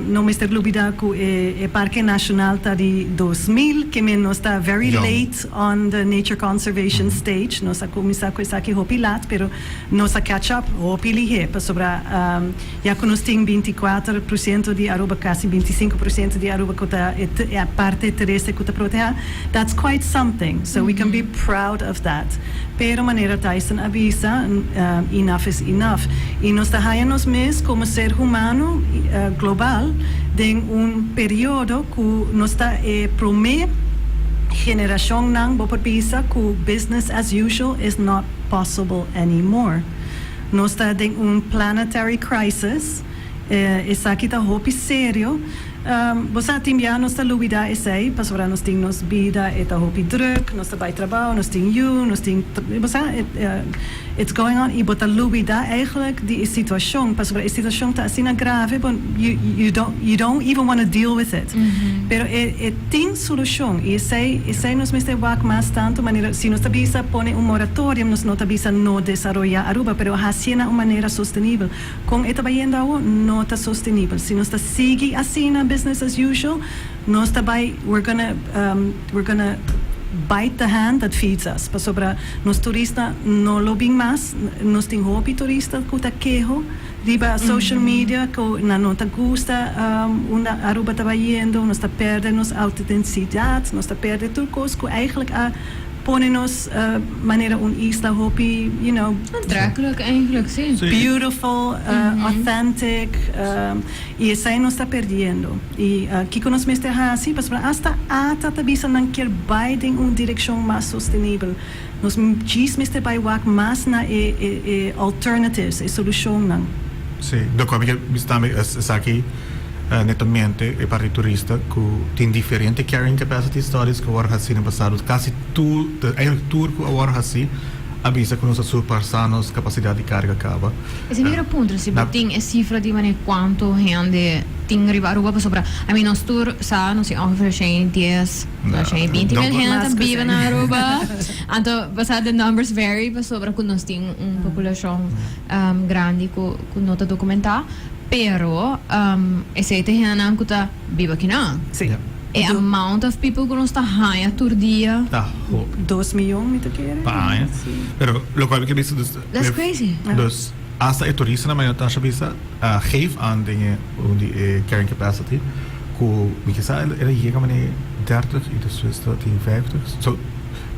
C: No mester lubida cu e parke nacional ta di 2000, ke men nos ta very late on the nature conservation stage. Nos a cuminsa cu esaki hopi laat, pero nos a catch up hopi lihe, pasobra ya cu nos tin 24% di Aruba, casi 25% di Aruba cu ta e parte terestre cu ta proteha, that's quite something. So we can be proud of that. Pero manera Tyson a bisa, enough is enough. Y nos ta haya nos mes como ser humano global den un periodo cu nos ta e prome generacionnan, bo por bisa, cu business as usual is not possible anymore. Nos ta den un planetary crisis, esaki ta hopi serio. Bo sa tin bia nos ta lubida esey pasobra nos tin nos bida e ta hopi druk, nos ta bay trabao, nos tin yu, nos tin, bo sa, it's going on y bo ta lubida eigenlijk di e situacion pasobra e situacion ta asina grave bo you you don't you don't even wanna deal with it. Pero e e tin solucion y esey esey nos mester wak mas tanto manera si nos ta bisa pone un moratorium nos no ta bisa no desaroya Aruba pero haci'e na un manera sostenibel. Con e ta bayendo awo no ta sostenibel. Si nos ta sigui asina business as usual, nos ta bay, we're gonna, we're gonna bite the hand that feeds us. Pasobra nos turista no lo bin mas. Nos tin hopi turista cu ta keho riba social media cu nan no ta gusta unda Aruba ta bayendo, nos ta perde nos autenticidad, nos ta perde tur cos cu eigenlijk a pone nos manera un isla hopi, you know.
A: Aantrekkelijk eigenlijk, si.
C: Beautiful, authentic, y esey nos ta perdiendo. Y kico nos mester haci? Pasobra hasta ATA ta bisa nan kier bay den un direccion mas sostenibel. Nos djis mester bay wak mas na e e alternatives, e solucionnan.
B: Si, loke mi ke bisa tambe esaki netamente e parti turista ku tin diferente carrying capacity studies ku a wòrdu hasi den pasado. Kasi tur, eigenlijk tur ku a wòrdu hasi a bisa ku nos a surpasá nos kapasidat di karga kaba.
A: Esei mi quier puntra si bo tin e sifra di manera kuantu hende tin riba Aruba pasobra I mean nos tur sa nos tin ongeveer shen dies shen i binti mil hende ta biba na Aruba anto bo sa the numbers vary pasobra ku nos tin un populashon grandi ku no ta dokumentá. Pero esey ta hendenan cu ta biba akinan.
C: Sí.
A: E amount of people cu nos ta haya tur dia.
B: Ta hopi.
C: 2 miyon mi ta kere.
B: Pa aña.
C: Sí.
B: Pero locual mi ke bisa dus.
A: That's crazy.
B: Dus hasta e turistanan mayor Tasha bisa a geef aan den e un di e carrying capacity cu mi ke sa el a yega manera 30 y despues ta tin 50. So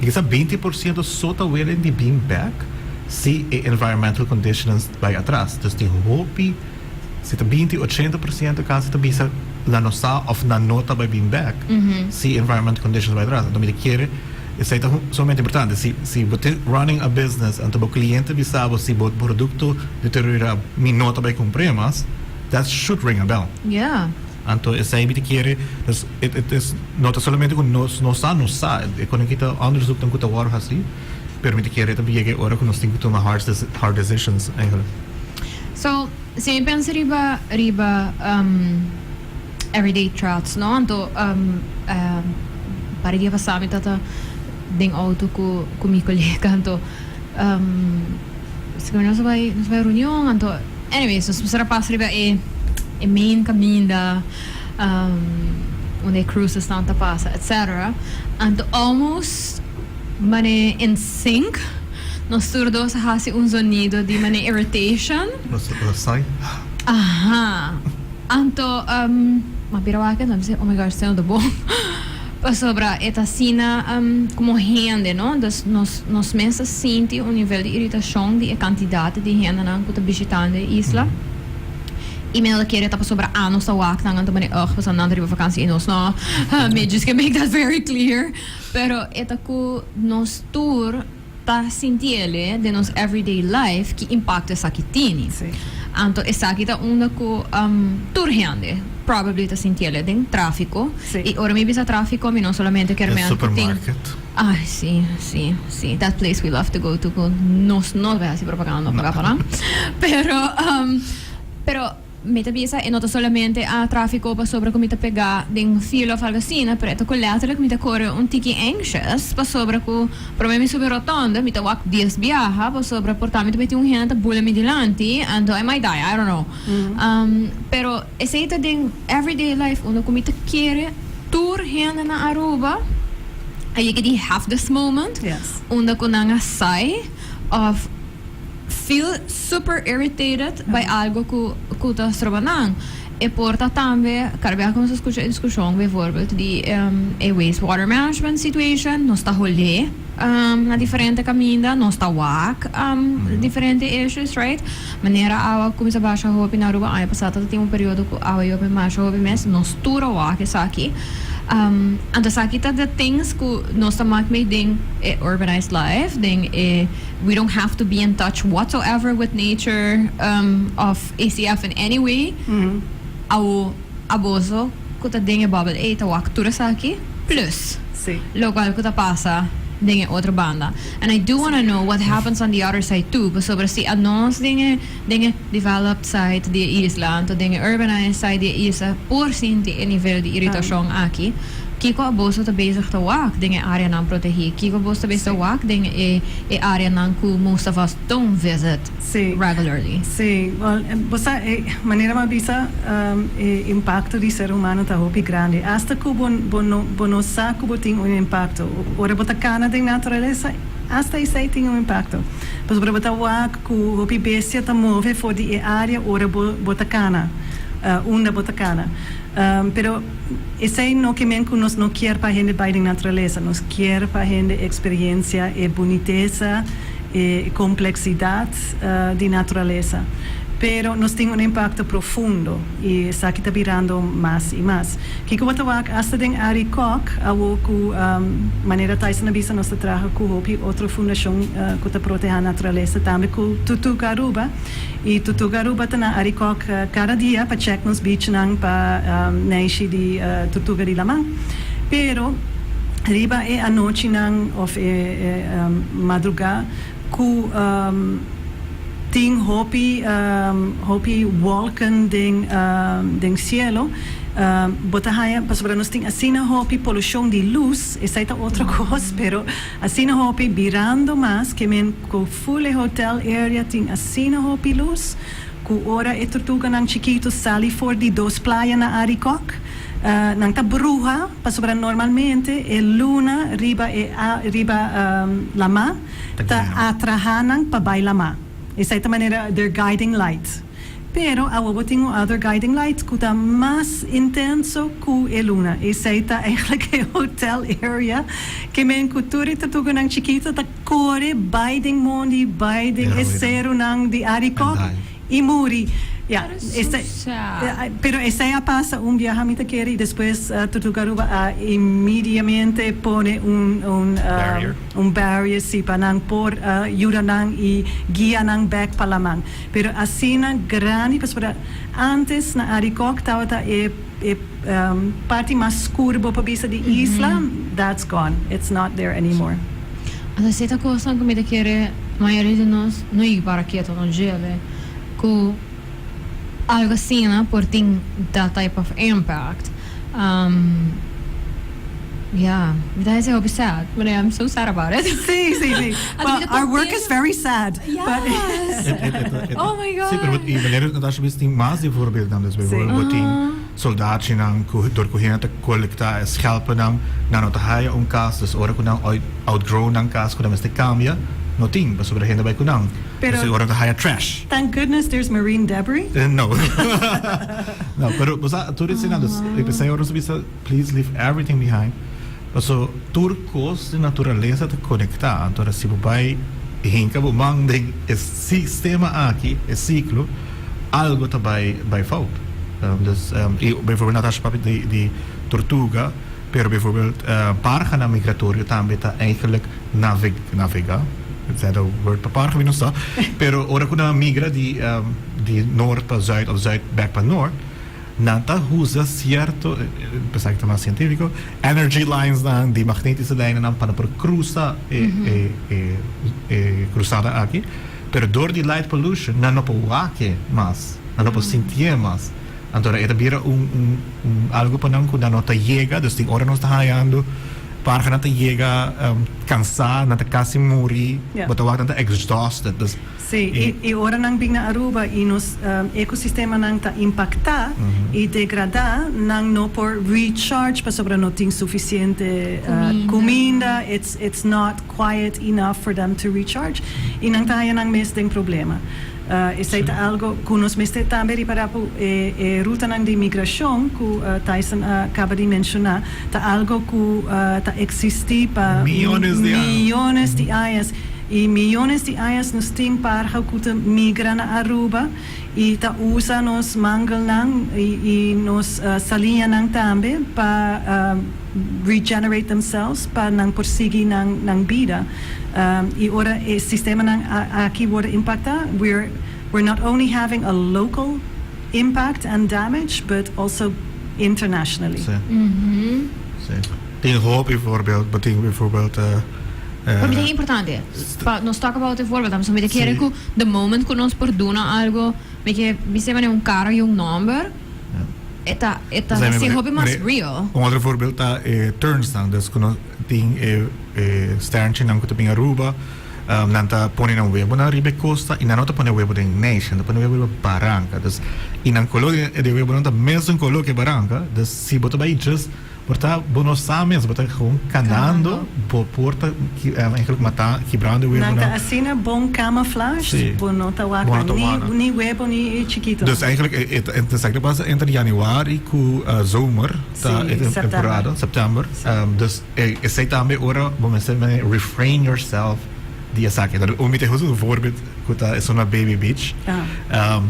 B: mi ke sa 20% so ta willing di bin back si e environmental conditions bai atras. Dus tin hopi, si ta 20, 80% casi ta bisa nan no sa of nan no ta bai bin back si environmental conditions bai atras. Anto mi ta kere esei ta sumamente importante. Si bo ta running a business anto bo cliente bisa bo si bo producto deteriora mi no ta bai cumpre mas, that should ring a bell. Anto esei mi ta kere, dus het is no ta solamente cu nos no sa, nos sa, e con aki ta onderzoeknan cu ta worde haci. Pero mi ta kere ta yega e ora ku nos tin ku tuma hard hard decisions eigenlijk.
A: So, si mi pensa riba riba everyday threats no, anto par di dia pasa mi tata den auto ku ku mi kolega anto sigur nos a bai nos a bai reunion anto anyways nos mester a pasa riba e e main kaminda unda e cruisesnan ta pasa etcetera anto almost Mane in sync. Nos tur dos a hasi un zonido di mane irritation.
B: Nos a sai.
A: Aha. Anto m'a bira wak anto mi bisa, oh my gosh, esei no ta bon. Pasobra e ta asina como hende, no? Dus nos nos mes ta sinti un nivel di irritashon di e kantidat di hendenan ku ta bishitando e isla. I mi no ta kere ta pasobra anos ta wak nan anto mane ugh pasobra nan ta riba vakansi i nos no. Mi just ke make that very clear. Pero e ta ku nos tur ta sintiele den nos everyday life ki impakto esaki tini. Anto esaki ta unda ku tur hende probably ta sintiele den trafiko. I ora mi bisa trafiko mi no solamente kier
B: men ku tin.
A: Ay si, si, si. That place we love to go to ku nos no ta bai hasi propaganda no paga pa nan. Pero, pero. Mi ta bisa e no ta solamente a trafico pasobra cu mi ta pega den fila of algo asina, pero e ta cu letterlijk mi ta core un tiki anxious pasobra cu prome mi subi rotonda mi ta wak dies biaha pasobra por ta mi ta meti un hende ta bula mi dilanti anto I might die, I don't know. Pero esey ta den everyday life unda cu mi ta kere tur hende na Aruba a yega di have this moment unda cu nan a sai of feel super irritated by algo cu cu ta stroba nan. E por ta tambe, cada biaha cu nos ta scucha e discusion bijvoorbeeld di e waste water management situation, nos ta holé na diferente caminda, nos ta wak diferente issues, right? Manera awa cuminsa basha hopi na Aruba aña pasa ta tin un periodo cu awa yobe masha hopi mes, nos tur a wak esaki. Anto esaki ta the things cu nos ta mak mee den e urbanized life, den e. We don't have to be in touch whatsoever with nature of ACF in any way. Awo aboso. cu ta den e bubble ey ta wak tur esaki plus locual cu ta pasa den e otro banda. And I do wanna know what happens on the other side too, pasobra si anos den e den e developed side di e isla, anto den e urbanized side di e isla por sinti e nivel di iritacion aki, kico aboso ta bezig ta wak den e areanan protegi? Kico boso ta bezig ta wak den e e areanan cu most of us don't visit regularly?
C: Si, well, bo sa, e manera bo a bisa, e impacto di ser humano ta hopi grandi. Hasta cu bo bo no bo no sa cu bo tin un impacto. Ora bo ta cana den naturalesa, hasta esey tin un impacto. Pasobra bo ta wak cu hopi bestia ta move for di e area ora bo bo ta cana, unda bo ta cana. Pero esey no ke men cu nos no kier pa hende bay den naturalesa. Nos kier pa hende experiencia e bunitesa, e complexidad di naturalesa. Pero nos tin un impacto profundo y esaki ta birando mas y mas. Kico bo ta wak hasta den Arikok awo cu manera Tyson a bisa nos ta traha cu hopi otro fundacion cu ta proteha naturalesa tambe cu Tutuga Aruba y Tutuga Aruba ta na Arikok cada dia pa check nos beachnan pa neishi di tutuga di laman. Pero riba e anochinan of e madruga cu tin hopi hopi wolken den den cielo bo ta haya pasobra nos tin asina hopi polucion di luz esai ta otro cos pero asina hopi birando mas ke men cu full e hotel area tin asina hopi luz cu ora e tortuganan chikito sali for di dos playa na Arikok nan ta bruha pasobra normalmente e luna riba e riba lama ta atraha nan pa bai lama. Esei ta manera their guiding light. Pero awo bo tin un other guiding light cu ta mas intenso cu e luna. Esei ta eigenlijk e hotel area ke men cu tur e tortuganan chikito ta core bai den mondi, bai den e serunan di Arikok y muri. Ya,
A: That is so sad.
C: Pero esei a pasa un biaha mi ta kere y despues Tortuga Aruba a inmediamente pone un un
B: Barrier.
C: un barrier si pa nan por yuda nan y guia nan bek pa laman. Pero asina grandi pasobra antes na Arikok tabata e e parti mas scur bo por bisa di isla, that's gone, it's not there anymore.
A: Anto esei ta cosnan cu mi ta kere mayoria di nos no yigi para keto no djele cu algo asina por tin that type of impact. Yeah, mi ta hasi hopi sad, but I'm so sad about it.
C: Si, si, si. Well, our work is very sad.
A: Yes. Oh my God.
B: Si, pero e manera Natasha bisa tin mas di voorbeeldnan. Dus bijvoorbeeld bo tin soldaatjenan cu door cu hende ta colecta e schelpennan, nan no ta haya un cas, dus ora cu nan outgrow nan cas cu nan mester cambia, no tin, pasobra hende bay cu nan.
C: Pero
B: Dus ora ta haya trash.
C: Thank goodness there's marine debris.
B: No. No, pero bo sa tur esei dus e pesei ora nos a bisa please leave everything behind. Paso tur cos di naturalesa ta conecta. Anto si bo bay hinca bo man den e sistema aki, e ciclo, algo ta bay bay fout. Dus y bijvoorbeeld Natasha papia di di tortuga, pero bijvoorbeeld parhanan migratorio tambe ta eigenlijk naveg navega, is that a word pa parha? Mi no sa. Pero ora cu nan a migra di di noord pa zuid of zuid bek pa noord, nan ta usa cierto, pensá ki ta mas científico, energy lines nan di magnetische lijnennan pa nan por cruza e e e e cruzada aki. Pero door di light pollution nan no por wak e mas, nan no por sintié mas. Anto e ta bira un un un algo pa nan ku nan no ta yega, dus tin ora nos ta hañando parhanan ta yega kansá, nan ta kasi muri, bo ta wak nan ta exhausted. Dus
C: Sí, i i ora nan bin na Aruba i nos ekosistemanan ta impaktá i degradá, nan no por recharge pasobra no tin sufisiente kuminda, it's it's not quiet enough for them to recharge i nan ta haña nan mes den problema. Esei ta algo ku nos mester tambe ripará ku e e rutanan di migrashon ku Tyson a kaba di menshoná ta algo ku ta eksistí pa
B: Miyones di aña.
C: miyones di añas. I miyones di añas nos tin parha ku ta migra na Aruba i ta usa nos mangelnan i i nos saliñanan tambe pa regenerate themselves pa nan por sigui nan nan bida. I ora e sistemanan aki worde impacta, we're we're not only having a local impact and damage, but also. internationally.
B: Si. Si. Tin hopi voorbeeld, bo tin bijvoorbeeld
A: Pa mi ta importante pa nos talk about e voorbeeld, pasobra mi ta kere ku the moment ku nos por duna algo, mi ke bisa manera un kara i un nomber, e ta e ta hasi hopi mas real.
B: Un otro voorbeeld ta e turnsnan, dus ku nos tin e e sternchinan ku ta bin Aruba, nan ta pone nan webonan riba e kosta i nan no ta pone webo den neishi, nan ta pone webo riba baranka, dus i nan kolo di e webonan ta mesun kolo ku e baranka, dus si bo ta bai just Por ta bo no sa mes, bo ta gewoon canando, bo por ta eigenlijk mata, kibrando e
C: Nan ta
B: webonan.
C: asina bon camouflaged,
B: Sí.
C: bo no ta wak
B: Bo no
C: nan,
B: ta
C: ni,
B: wak nan.
C: ni webo ni e chikitonan.
B: Dus eigenlijk e, e, e, esaki ta pasa entre januari cu zomer, ta
C: Sí,
B: e
C: september.
B: temporada, september.
C: Sí.
B: Dus e, esey tambe ora bo mester mane refrain yourself di esaki. Dan un mi ta usa un voorbeeld cu ta esun na Baby Beach.
C: Ah.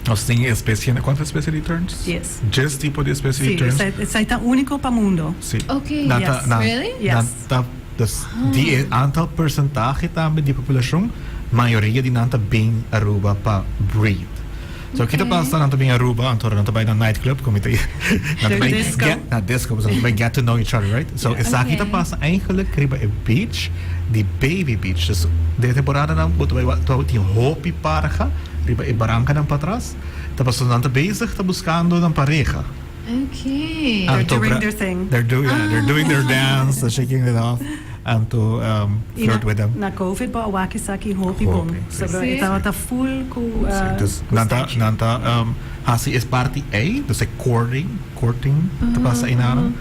B: Nos tin especie, cuanto especie di terns?
C: Dies.
B: Dies tipo di especie di
C: Sí,
B: terns.
C: esey, esey ta unico pa mundo.
B: Sí.
A: Ok.
B: Nan ta,
C: Yes.
B: nan,
A: Really?
B: nan
C: Yes.
B: ta, dus di e aantal percentahe tambe di populacion, mayoria di nan ta bin Aruba pa breed. So kita
A: Ok.
B: pasa nan ta bin Aruba, anto nan ta bai na nightclub, como ta, nan ta
C: De
B: bai
C: disco.
B: get, na disco, nan ta bai get to know each other, right? So
C: Yeah.
B: esaki ta
A: Ok.
B: pasa eigenlijk riba e beach di Baby Beach. Dus den temporada nan bo ta bai wa- ta tin hopi parha Riba e barankanan patras, ta pasobra nan ta bezig ta buskando nan pareha.
A: Okay.
C: They're
B: Anto
C: doing
B: bra-
C: their thing.
B: They're do, yeah, they're doing their dance, they're shaking it off. Anto
C: I
B: flirt
C: na,
B: with them.
C: na COVID bo a wak esaki hopi bon.
B: Hopi, sí.
C: Sobra
A: Sí.
C: e tabata full ku
B: Sí, dus
C: ku
B: nan ta,
C: statue.
B: nan ta hasi es parti ei, dus e courting, courting ta pasa einan.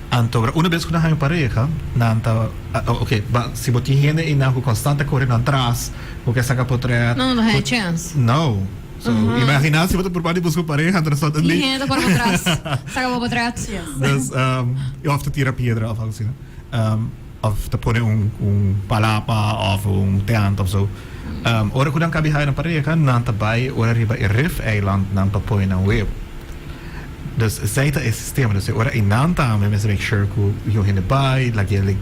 B: Anto bra una bes ku nan haña un pareha, nan ta, ok, ba si bo tin hende einan ku konstant ta kore nan tras, Bo ke saka potret.
A: No, no ta haya chance.
B: No. So, imagina si bo ta purba di buska un pareha, anto nan
A: Tin hende ta kore bo tras, saka bo potret.
B: Dus, of ta tira piedra of algo asina. Of ta pone un un palapa of un tent of zo. Ora ku nan kabi haya nan pareha, nan ta bai ora riba e rif-eiland nan pa pone nan webo. Dus esei ta e sistema. Dus e ora einan tambe mester make sure ku yu hende bai, laga e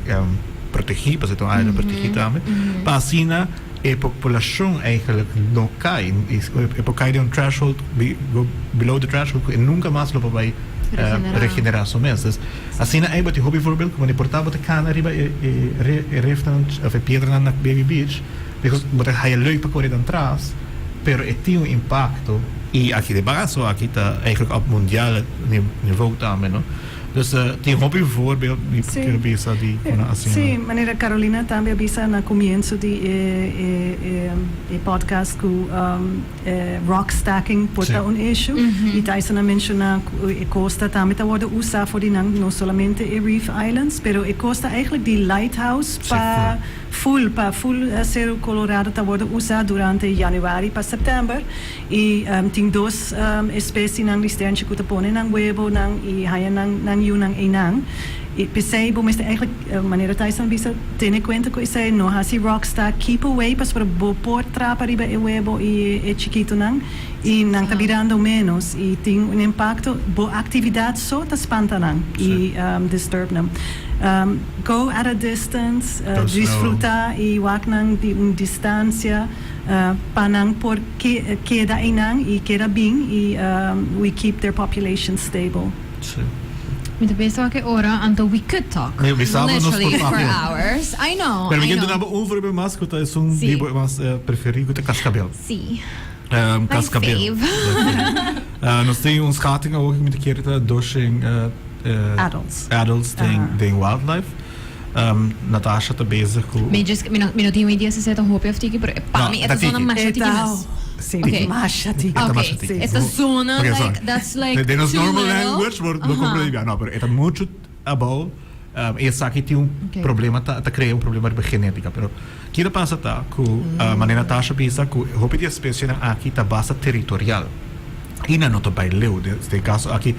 B: protegí, pasobra ta un área protegí tambe, pa asina e populashon eigenlijk no kai. E por kai den un threshold, go below the threshold, ku e nunka mas lo por bai regenerá su mes. Dus asina ei bo tin hopi voorbeeld ku bo por ta bo ta kana riba e refnan òf e piedranan na Baby Beach, because bo ta haya leuk pa kore dan tras. Pero e tin un impacto y aki de baso aki ta eigenlijk op mundial niveau tambe no. Dus tin hopi voorbeeld mi kier bisa di con a asina.
C: Sí, manera Carolina tambe a bisa na comienzo di e e podcast cu e rock stacking por ta un issue y Tyson a menciona cu e costa tambe ta wordo usa for di nan no solamente e Reef Islands pero e costa eigenlijk di Lighthouse pa Full pa full Seru Colorado ta wordo usa durante januari pa september y tin dos especienan di sternchi cu ta pone nan webonan y haya nan nan yunan eynan. Y p'esey bo mester eigenlijk, manera Tyson a bisa, tene cuenta cu esey, no haci rock star, keep away pasobra bo por trapa riba e webo y e chikitonan y nan ta birando menos y tin un impacto, bo actividad so ta spanta nan y disturb nan. Go at a distance, disfruta y wak nan di un distancia pa nan por keda eynan y keda bin y we keep their population stable.
B: Sí.
A: Mi ta pensa wak e ora, anto we could talk
B: Mi sa bo nos por
A: literally for
B: papia.
A: hours. I know,
B: Pero mi
A: I
B: kier
A: know.
B: duna bo un voorbeeld mas cu ta esun
A: Sí.
B: di bo mas preferi cu ta cascabel.
A: Sí.
B: Um,
A: My
B: cascabel.
A: fave.
B: Nos tin un schatting awor cu mi ta kere ta doshing
C: Adults.
B: adults den,
C: Aha.
B: den wildlife. Natasha ta bezig cu.
A: Mi just, mi no, mi no tin idea si esei ta hopi of tiki, pero pa
B: No,
A: mi
B: e
A: e
B: ta
A: ta zona
B: tiki.
A: masha
C: E
A: tiki
C: ta,
A: mes.
C: sí,
A: Ok.
C: masha tiki.
B: E ta
A: Ok,
B: masha tiki.
A: e ta zona
B: Ok, sorry.
A: like, that's like
B: Den nos
A: too
B: normal
A: little.
B: language, bo no
A: Aha.
B: comprende bien. No, pero e ta mucho abou. E esaki tin un
A: Ok.
B: problema, ta, ta crea un problema riba genetica. Pero kiko ta pasa ta cu, manera Natasha bisa cu hopi di especienan aki ta basta territorial. I nan no ta bai leu. Den e caso aki,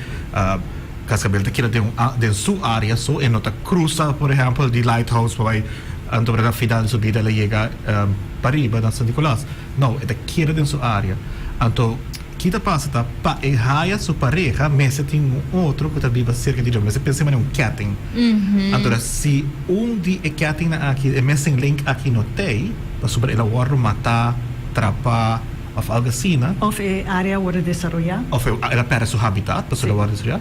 B: Cascabel ta keda den un den su area so e no ta cruza por ehempel di Lighthouse pa bai anto na final di su bida el a yega pariba na San Nicolas. No, e ta keda den su area. Anto ki ta pasa ta pa e haya su pareha mester tin un otro cu ta biba cerca di dje. Mester pensa manera un ketting. Anto si un di e kettingnan aki, e missing link aki no t'ey pasobra el a wordo mata, trapa. Of algo asina.
C: Of e area wordo desaroya.
B: Of el a perde su habitat pasobra el a wordo desaroya.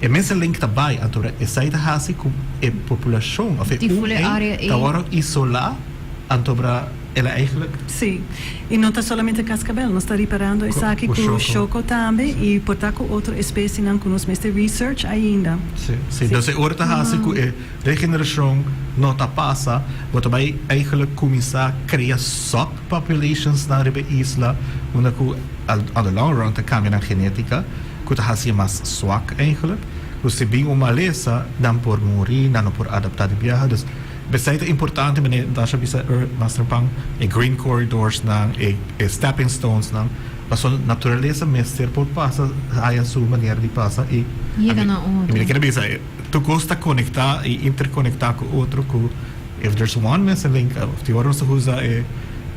B: E missing link ta bay, anto esey ta haci cu e populacion of e
A: Di full e area
B: ey ta wordo isola, anto el a eigenlijk.
C: Si, y no ta solamente cascabel, nos ta riparando esaki cu shoco tambe y por ta cu otro especienan cu nos mester research ainda.
B: Si, si. Dus e ora ta haci cu e regeneracion no ta pasa, bo ta bay eigenlijk cuminsa crea subpopulations nan riba e isla, unda cu on the long run ta cambia nan genetica, cu ta haci mas zwak eigenlijk. Cu si bin un malesa, nan por muri, nan no por adapta di biaha. Dus besei ta importante, meneer Natasha bisa er mas trempan, e green corridors nan, e stepping stones nan, pasobra naturalesa mester por pasa, haya su manera di pasa y
A: Yega na otro.
B: Y mi ta kere bisa, tur cos ta conecta y interconecta cu otro cu if there's one missing link, of di ora nos ta usa e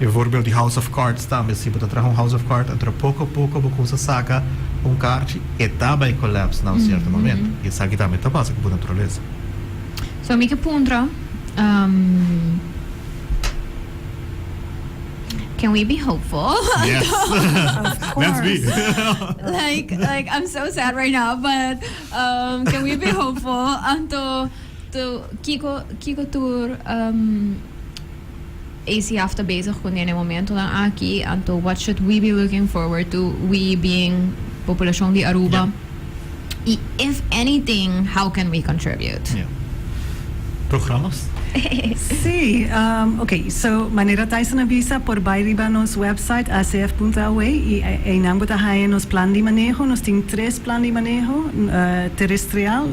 B: voorbeeld di house of cards tambe, si bo ta traha un house of cards, anto poco a poco bo cuminsa saca un kaartje, e ta bay collapse na un cierto momento. Y esaki tambe ta pasa cu bo naturalesa.
A: So mi ke puntra, can we be hopeful?
B: Yes.
C: Of
B: Let's be.
C: course.
A: Like I'm so sad right now, but can we be hopeful? Anto, to, kiko tur ACF ta bezig cu den e momentonan aki? Anto, what should we be looking forward to, we being populacion di Aruba? Y if anything, how can we contribute?
B: Yeah. Programas?
C: Si, ok, so manera Tyson a bisa por bai riba nos website acf.aw y einan bo ta haya nos plan di maneho. Nos tin tres plan di maneho, terestrial,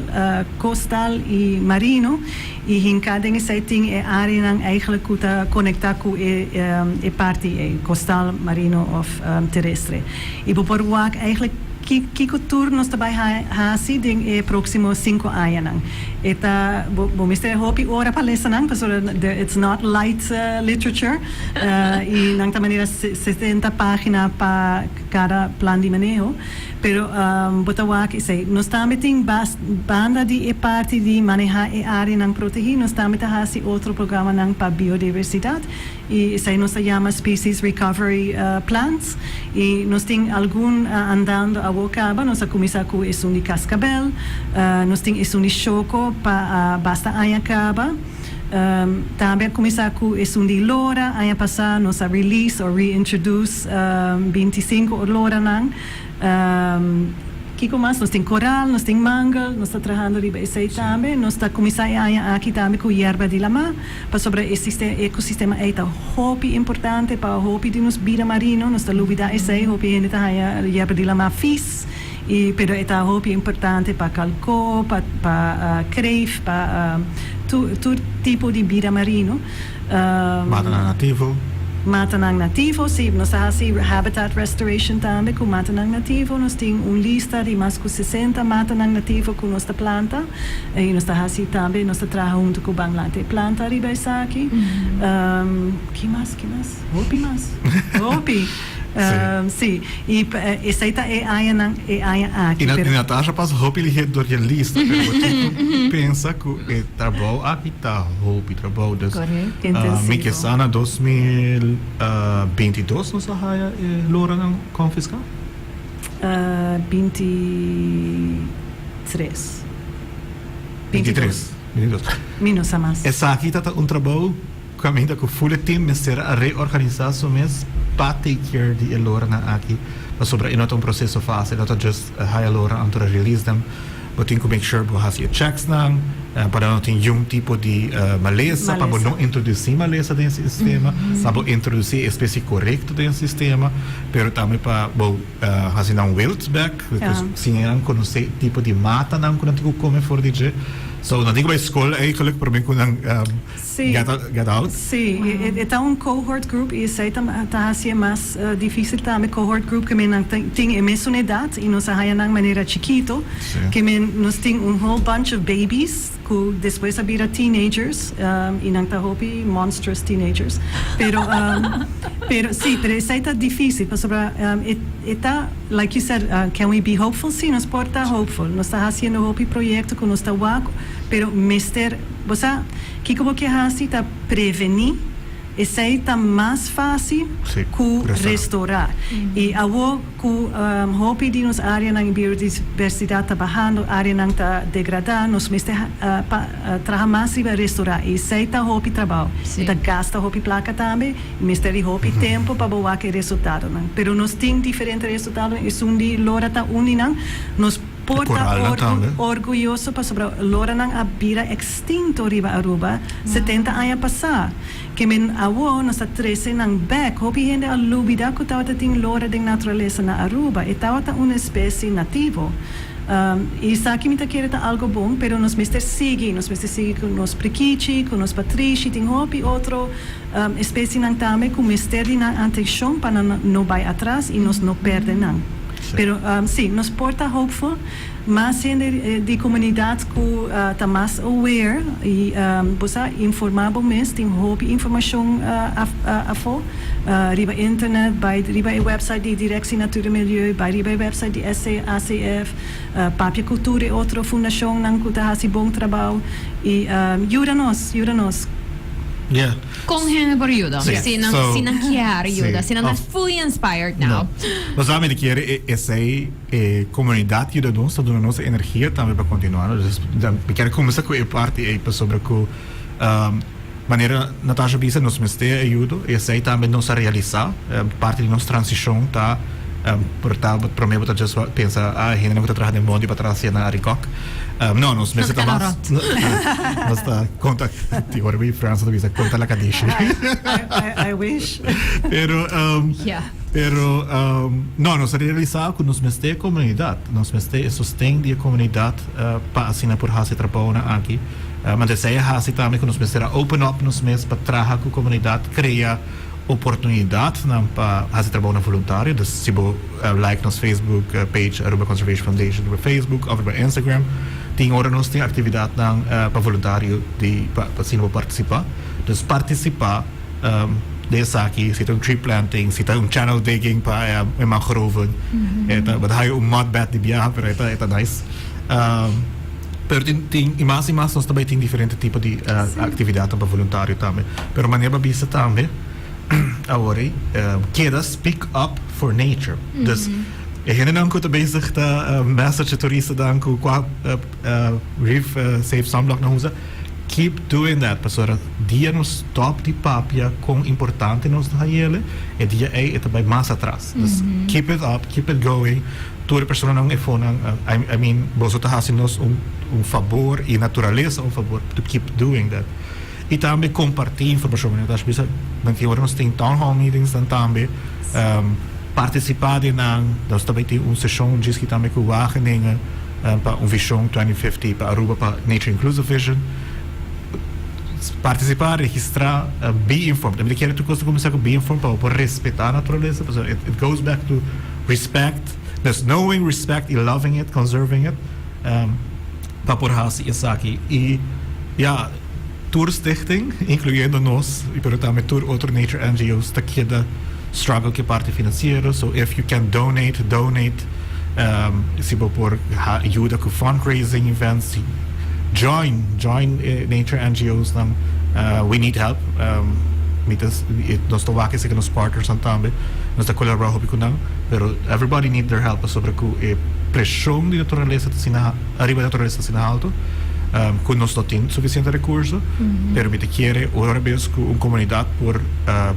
C: kostal y marino, y hinká den esei tin e areanan eigenlijk ku ta konektá ku e e parti ei, kostal, marino of terestre. Y bo por wak eigenlijk kiko tur nos ta bai hasi den e próksimo sinku añanan. E ta, bo mester hopi ora pa lesa nan, pasobra it's not light literature, y nan ta manera 70 página pa kada plan di maneho. Pero bo ta wak esei. Nos tambe tin banda di e parti di maneha e areanan protehí, nos tambe ta hasi otro programanan pa biodiversidat, y esei nos ta yama Species Recovery Plans. Y nos tin algun andando awor caba. Nos a cuminsa cu esun di cascabel, nos tin esun di shoco pa basta aña caba. Tambe a cuminsa cu esun di lora. Aña pasa nos a release or reintroduce 25 loranan. Kico mas? Nos tin coral, nos tin mangel, nos ta trahando riba esey tambe. Nos ta cuminsa e aña aki tambe cu yerba di lama, pasobra e ecosistema ey ta hopi importante pa hopi di nos bida marino. Nos ta lubida esey, hopi hende ta haya yerba di lama vies, y pero e ta hopi importante pa calco, pa kreef, pa tur tipo di bida marino.
B: Matanan nativo.
C: Matanan nativo, si. Nos ta hasi habitat restoration tambe ku matanan nativo. Nos tin un lista di mas ku 60 matanan nativo ku nos ta planta. I nos ta hasi tambe, nos ta traha huntu ku Ban Lanta e Planta riba esaki. Ki mas, ki mas? Hopi mas. Hopi. Si. I esei ta e añanan, e aña aki.
B: I Natasha pasa hopi lihe door je lista, pero bo tin ku pensa ku e trabou aki ta hopi trabou. Dus mi ke sa na 2022 nos a haya e loranan konfiská?
C: 23.
B: 23. 22.
C: Mi no sa mas.
B: Esaki ta un trabou Caminda cu full e team mester a reorganisa su mes pa take care di e loranan aki, pasobra e no ta un proceso facil, no ta just haya lora anto release them, bo tin cu make sure bo haci e checks nan pa nan no tin yun tipo di malesa, pa bo no introduci malesa den e sistema, pa bo introduci e especie corecto den e sistema, pero tambe pa bo haci nan wild bek, siña nan conoce e tipo di matanan cu nan tin cu come for di dje, so nan tin cu bay school eigenlijk prome cu nan.
C: Sí.
B: Get out.
C: Sí, e ta un cohort group y esey ta haci'e mas dificil tambe. Cohort group ke men nan tin e mesun edad y nos a haya nan manera chikito. Ke men nos tin un whole bunch of babies cu despues a bira teenagers y nan ta hopi monstrous teenagers. Pero pero sí, pero esey ta dificil pasobra e ta like you said, can we be hopeful? Sí, nos por ta hopeful. Nos ta haciendo hopi proyecto cu nos ta wak pero mester. Bo sa, kiko bo ke hasi ta prevení. Esey ta mas facil cu restora. Y awo cu hopi di nos areanan y biodiversidad ta bahando, areanan ta degrada, nos mester traha mas riba restora. Y esey ta hopi trabao. E ta gasta hopi placa tambe y mester di hopi tempo pa bo wak e resultadonan. Pero nos tin diferente resultadonan, esun di lora ta un di nan. Nos por ta orguyoso pasobra loranan a bira extinto riba Aruba 70 aña pasa. Ke men awo nos ta trece nan bek. Hopi hende a lubida cu tawata tin lora den naturalesa na Aruba. E tawata un especie nativo. Y esaki mi ta kere ta algo bon, pero nos mester sigui. Nos mester sigui cu nos prikichi, cu nos patrishi. Tin hopi otro especienan tambe cu mester di nan atencion pa nan no bay atras y nos no perde nan. Pero si, nos por ta hopeful. Mas hende di comunidad cu ta mas aware y bo sa informa bo mes, tin hopi informacion afo riba internet, bay riba e website di Directie Natuur en Milieu, bay riba e website di SCACF, papia cu tur e otro fundacionnan cu ta haci bon trabao y yuda nos, yuda nos.
B: Yeah.
A: Con hende por yuda?
B: Sí.
A: Si nan,
B: So,
A: si nan kier yuda,
B: sí.
A: si nan ta
B: Of-
A: fully inspired now.
B: No. Nos solamente kier e esey e comunidad yuda nos, ta duna nos e energia tambe pa continua. No? Dus, dan, mi kier cuminsa cu e parti ey pasobra cu manera Natasha bisa nos mester ayudo y esey tambe nos a realisa. Parti di nos transicion ta por ta prome bo ta just pensa ah hendenan cu ta traha den mondi pa traha hacia na Arikok. No, nos mester ta mas nos ta conta di ora mi Frans ta bisa conta la cadishi.
C: I wish.
B: Pero pero no nos a realisa cu nos mester e comunidad, nos mester e sosten di e comunidad pa asina por haci e trabounan aki. Anto esey a haci tambe cu nos mester a open up nos mes pa traha cu comunidad, crea oportunidadnan pa haci trabounan voluntario. Dus si bo like nos Facebook page Aruba Conservation Foundation riba Facebook of riba Instagram, tin ora nos tin actividadnan pa voluntario di pa asina bo participa. Dus participa den esaki, si ta un tree planting, si ta un channel digging pa e mangroven, e ta bo ta haya un mud bath di biaha pero e ta e ta nice. Pero tin tin y mas y mas nos ta bay tin diferente tipo di actividadnan pa voluntario tambe. Pero manera bo a bisa tambe awor ey keda speak up for nature. Dus e hendenan cu ta bezig ta message e turistanan cu cua reef safe sunblock nan usa, keep doing that pasobra dia nos stop di papia con importante nos ta hayele e dia ey e ta bay mas atras. Dus keep it up, keep it going. Tur e personanan e fonan, I mean, boso ta hasi nos un un fabor y naturalesa un fabor to keep doing that. Y tambe comparti informacion, manera Natasha bisa, nan tin ora nos tin town hall meetings nan tambe, participa den nan, nos ta bay tin un sesion djis tambe cu Wageningen pa un vision 2050 pa Aruba pa Nature Inclusive Vision. Participa, registra, be informed. Mi ta kere tur cos ta cuminsa cu be informed pa bo por respeta naturalesa, pasobra it goes back to Respect, dus knowing, respect y loving it, conserving it, pa por haci esaki. Y ya, tur stichting, incluyendo nos, pero tambe tur otro nature NGO's ta keda struggle cu e parti financiero. So if you can donate, donate. Si bo por yuda cu fundraising events, join, join e nature NGO's nan. We need help. Mi ta, nos ta wak esaki nos partnersnan tambe. Nos ta colabora hopi cu nan, pero everybody need their help pasobra cu e presion di naturalesa ta asina, ariba naturalesa ta asina alto, cu nos no tin suficiente recurso, pero mi ta kere ora bes cu un comunidad por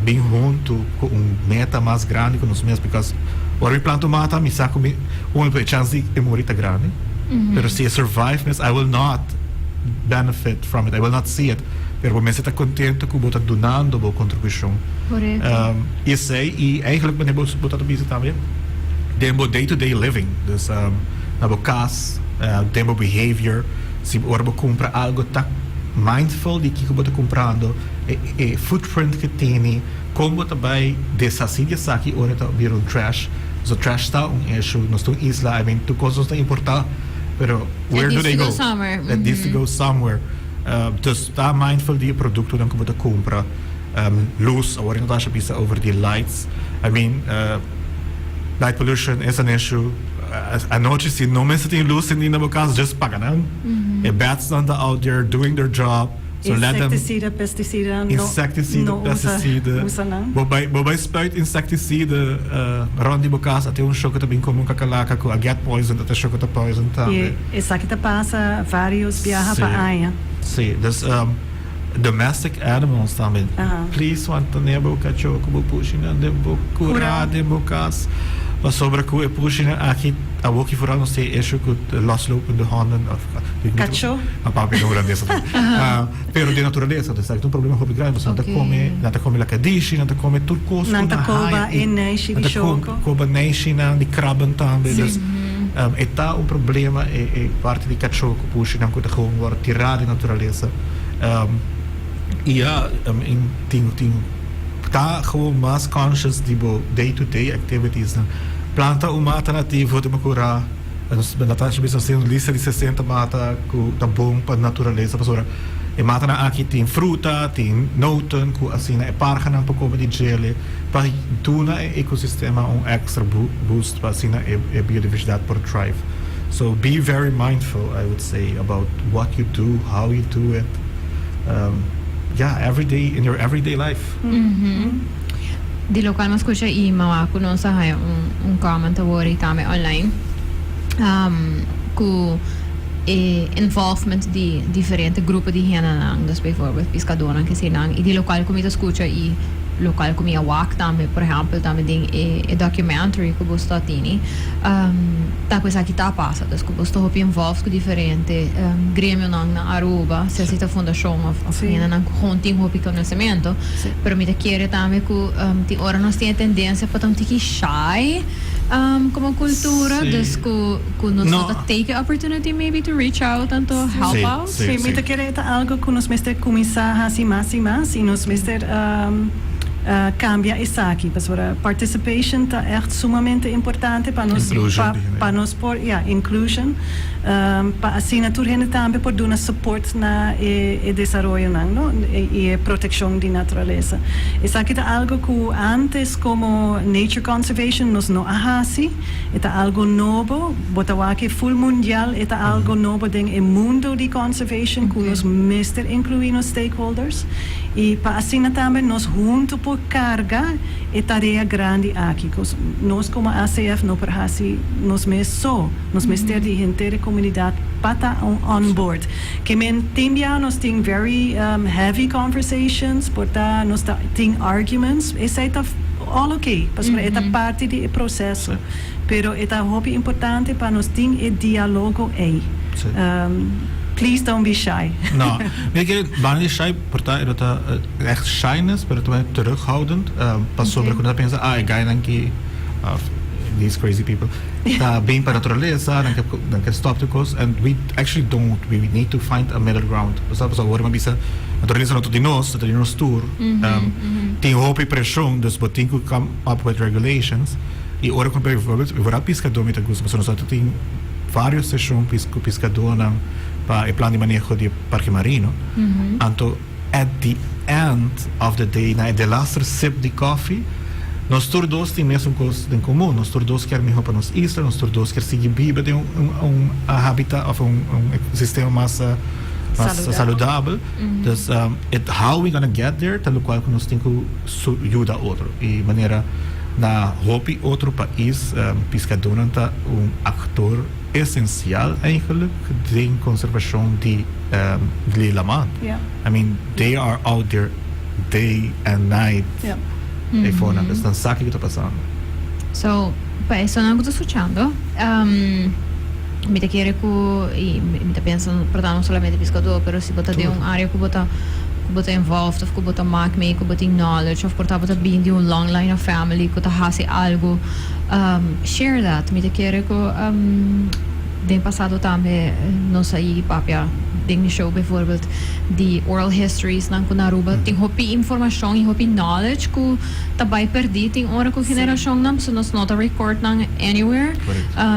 B: bin hunto cu un meta mas grandi cu nos mes, because ora mi planta un mata mi sa cu mi un e chance di e muri ta grandi, pero si e survive mes I will not benefit from it, I will not see it. Pero bo mester ta contento cu bo ta dunando bo contribucion.
A: Correcto.
B: Y esey, y eigenlijk wanneer bo bo ta bisa tambe, den bo day to day living, dus na bo cas, den bo behavior, si ora bo cumpra algo ta mindful di kico bo ta cumprando, e e footprint cu tene, con bo ta bay deshaci di esaki ora ta bira un trash, so trash ta un issue, nos ta un isla, I mean tur cos nos ta importa, pero where do they go?
A: It needs to go somewhere.
B: It needs to go somewhere. Dus ta mindful di e productonan cu bo ta cumpra. Luz, awor Natasha bisa over di lights. I mean, light pollution is an issue. Anochi si no mester tin luz endi na bo cas, just paga nan. E bats nan ta out there doing their job. So let them
C: Insecticide, pesticide, no,
B: insecticide,
C: no usa,
B: pesticide.
C: Usa nan.
B: Bo bay spuit insecticide rond di bo cas, ata un shoco ta bin come un kakalaka cu a get poison, ata shoco ta poison tambe.
C: E esaki ta pasa varios biaha pa aña.
B: Si, dus domestic animals tambe. Please, wanta bo cacho cu bo pushinan den bo cura
C: Cura.
B: Den bo cas. Pasobra cu e pushinan aki, awo ki vooral nos tin issue cu loslopende honden of
C: Cacho.
B: A papia na hulandes. Pero di naturalesa, dus dat ta un problema hopi grandi, pasobra nan ta come, nan ta come lakadishi, nan ta come tur cos
C: Nan ta
B: cu
C: coba
B: haya
C: e neishi
B: nan
C: di
B: ta
C: shoco.
B: Coba neishinan di krabben tambe. Dus e ta un problema e parti di cacho cu pushinan cu ta gewoon worden tirá di naturalesa. Y ja, tin ta gewoon mas conscious di bo day-to-day activities. Planta un mata nativo den bo cura. Natasha bisa tin un lista di 60 mata cu ta bon pa naturalesa, pasobra e matanan aki tin fruta, tin noten cu asina e parhanan por come di djele pa duna e ecosistema un extra boost pa asina e biodiversidad por thrive. So be very mindful, I would say, about what you do, how you do it. Yeah, every day in your everyday life.
A: Di locual mi a scucha y m'a wak cu nos a haya un comment awor y tambe online cu e involvement di diferente grupo di hendenan, dus bijvoorbeeld piscadornan kesinan, y di locual cu mi ta scucha y locual cu mi a wak tambe, por ehempel tambe den e documentary cu bo sta tini, ta cu esaki ta pasa, dus cu bo sta hopi involved cu diferente gremionan na Aruba, sea si ta fundacion of hendenan cu gewoon tin hopi conocemento. Pero mi ta kere tambe cu tin ora nos tin e tendencia pa ta un tiki shy como cultura, dus cu nos no ta take e opportunity maybe to reach out and to help out.
C: Si, mi ta kere ta algo cu nos mester cuminsa haci mas y mas y nos mester cambia esaki. Pasobra participation ta echt sumamente importante pa nos
B: Inclusion,
C: pa nos por, ja, inclusion, pa asina tur hende tambe por duna support na e desaroyonan, no, y e proteccion di naturalesa. Esaki ta algo cu antes como nature conservation nos no a haci, e ta algo nobo, bo ta wak e full mundial, e ta algo nobo den e mundo di conservation cu nos mester inclui nos stakeholders y pa asina tambe nos hunto por carga e tarea grandi aki. Nos como ACF no por haci nos mes so, nos mester di henter comunidad pa ta on board. Ke men tin ya nos tin very heavy conversations, por ta nos ta tin arguments, esey ta all okay, pasobra e ta parti di e proceso. Pero e ta hopi importante pa nos tin e dialogo ey. Please don't be shy.
B: No, weet je, banda di shy, por ta, ta echt shyness, pero tambe terughoudend. Pasobra cu nan pensa, ah, e guynan ki, these crazy people, ta bin pa naturalesa, nan ke stop the cos, and we actually don't, we need to find a middle ground. Sabe, awor mi bisa, naturalesa no ta di nos, ta di nos tur. Tin hopi presion, dus bo tin cu come up with regulations. Y ora cu bijvoorbeeld, vooral piscador mi ta gusta, pasobra nos tin varios session cu piscadornan pa e plan di maneho di Parke Marino. Anto, at the end of the day, na de laatste sip di koffie, nos tur dos tin mesun cos in comun. Nos tur dos kier miho pa nos isla, nos tur dos kier sigui biba den un habitat of un ecosistema mas
C: Saludabel.
B: Saludabel. Dus how we gonna get there, ta locual cu nos tin cu yuda otro. Y manera na hopi otro pais, piscadornan ta un actor esencial eigenlijk den conservacion di laman. I mean, they are out there day and night. E fona, dus nan sa kico ta pasando.
A: So, pa esnan cu ta scuchando, mi ta kere cu, y mi ta pensa, perdon, no solamente piscador, pero si bo ta den un area cu bo ta involved of cu bo ta maak mee, cu bo tin knowledge of por ta bo ta bin di un long line of family cu ta haci algo, share that. Mi ta kere cu den pasado tambe nos a papia den show bijvoorbeeld di oral histories nan cu na Aruba tin hopi informacion y hopi knowledge cu ta bay perdi tin ora cu generacion nan, so nos no ta record nan anywhere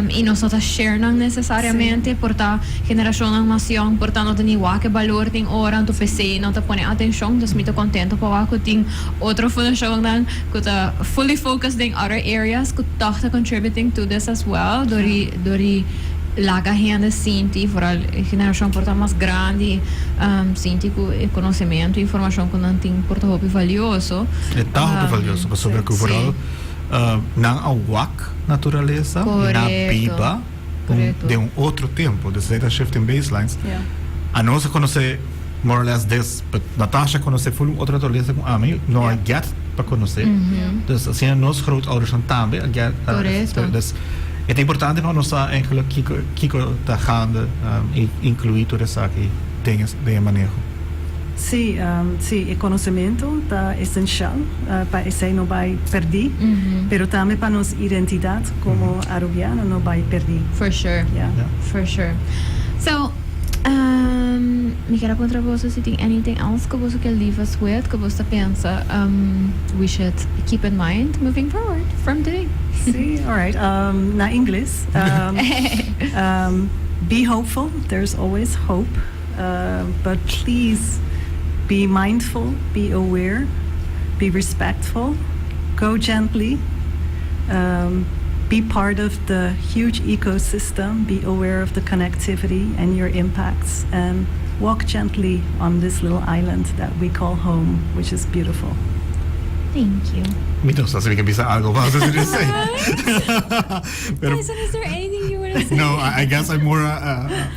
A: y nos no ta share nan necesariamente, por ta generacion nan mas young por ta no ta ni wak e balor tin ora, anto p'esey no ta pone atencion. Dus mi ta contento pa wak cu tin otro fundacion nan cu ta fully focused in other areas cu toch ta contributing to this as well dor di. Laga hende sinti, vooral e generacion por ta mas grandi, sinti cu e conocemento y informacion cu nan tin por ta hopi valioso.
B: E ta hopi valioso pasobra cu vooral nan a wak naturalesa y nan a biba den un otro tempo. Dus esey ta shifting baselines. Anos a conoce more or less this, but Natasha conoce full un otro naturalesa cu ami no a get pa conoce. Dus asina nos grootouders tambe a get. Dus e ta importante pa nos sa eigenlijk kiko kiko ta gaande y inclui tur esaki den den e maneho.
C: Sí, sí, e conocemento ta esencial pa esey no bay perdi, pero tambe pa nos identidad como Arubiano no bay perdi.
A: For sure, for sure. So, mi kier a puntra boso si tin anything else cu boso kier leave us with, cu boso ta pensa we should keep in mind moving forward from today.
C: Sí, alright. Na Ingles, Be hopeful, there's always hope, but please be mindful, be aware, be respectful, go gently, be part of the huge ecosystem, be aware of the connectivity and your impacts, and walk gently on this little island that we call home, which is beautiful.
A: Thank you.
B: Mi no sa si mi ke bisa algo mas di esei.
A: Pero, Tyson, is there anything you want to say?
B: No, I guess I'm more,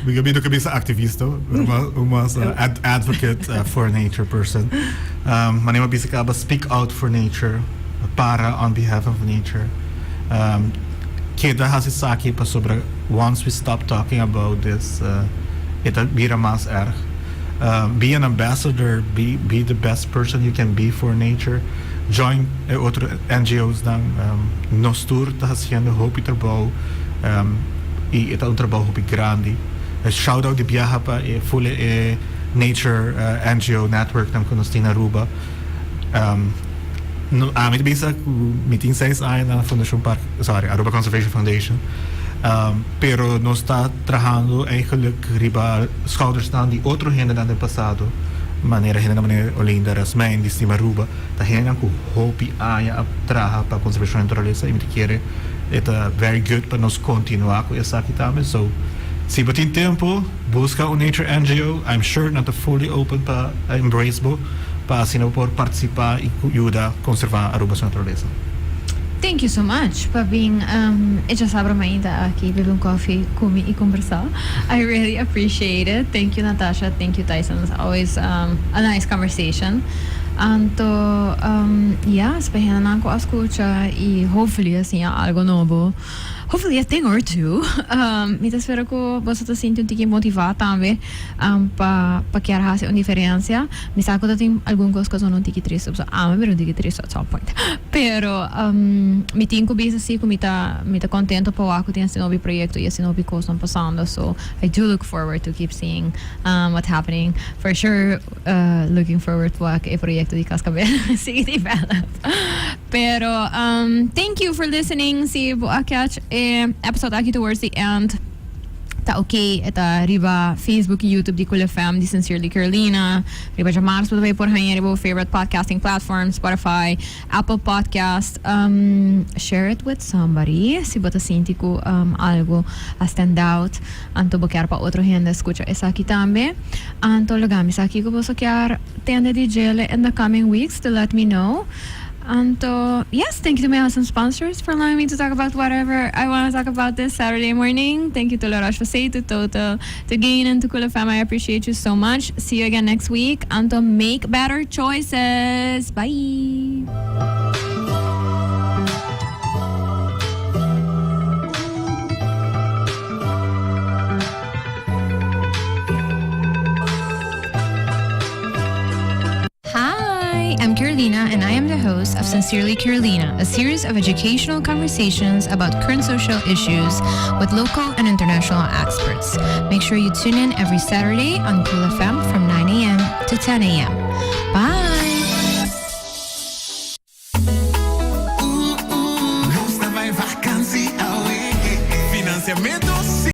B: mi no ke bisa activista, pero mas advocate for nature person. Manera mi a bisa caba, speak out for nature, para on behalf of nature. Keda hasi esaki pasobra once we stop talking about this, e ta bira mas erg. Be an ambassador, be be the best person you can be for nature, join e otro NGO's nan, nos tur ta haciendo hopi trabou y e ta un trabou hopi grandi. Shout out di biaha pa e full e nature NGO network nan cu nos tin na Aruba. Ami ta bisa cu mi tin seis aña na Fundacion Parke, sorry, Aruba Conservation Foundation, pero nos ta trahando eigenlijk riba schoudersnan di otro hendenan den pasado, manera hendenan manera Olinda Rasmijn di Stima Aruba, ta hendenan cu hopi aña a traha pa conservacion di naturalesa y mi ta kere e ta very good pa nos continua cu esaki tambe. So, si bo tin tempo, busca un nature NGO, I'm sure nan ta fully open pa embrace bo. Pa asina bo por partisipá i yuda konservá Aruba su naturalesa.
A: Thank you so much pa bin e djasabra mainta aki bebe un koffie ku mi i kombersá. I really appreciate it. Thank you Natasha, thank you Tyson. It's always a nice conversation. Anto ya, spera hendenan ku a skucha i hopefully a siña algo nobo. Hopefully a thing or two. Mi ta spera ku boso ta sinti un tiki motivá tambe. Pa pa kier hasi un diferencia. Mi sa cu ta tin algun cos cu a sona un tiki tristo, pasobra ami bira un tiki tristo at some point. Pero mi tin cu bisa si cu mi ta mi ta contento pa wak cu tin asina hopi proyecto y asina hopi cosnan pasando. So I do look forward to keep seeing what's happening. For sure looking forward pa wak e proyecto di Cascabel sigui develop. Pero thank you for listening. Si bo a catch e episode aki towards the end. Ta ok, e ta riba Facebook y YouTube di Cool FM, di Sincerely Carolina. Riba djamars bo ta bay por haña riba bo favorite podcasting platform, Spotify, Apple Podcast. Share it with somebody si bo ta sinti cu algo a stand out, anto bo kier pa otro hende scucha esaki tambe. Anto laga mi sa kico boso kier tende di djele in the coming weeks to let me know. Anto, yes, thank you to my awesome sponsors for allowing me to talk about whatever I want to talk about this Saturday morning. Thank you to La Roche-Posay, to Total, to Gain, and to Cool FM. I appreciate you so much. See you again next week. Anto, make better choices. Bye.
D: Hi, I'm Carolina, and I am the host of Sincerely Carolina, a series of educational conversations about current social issues with local and international experts. Make sure you tune in every Saturday on Cool FM from 9 a.m. to 10 a.m.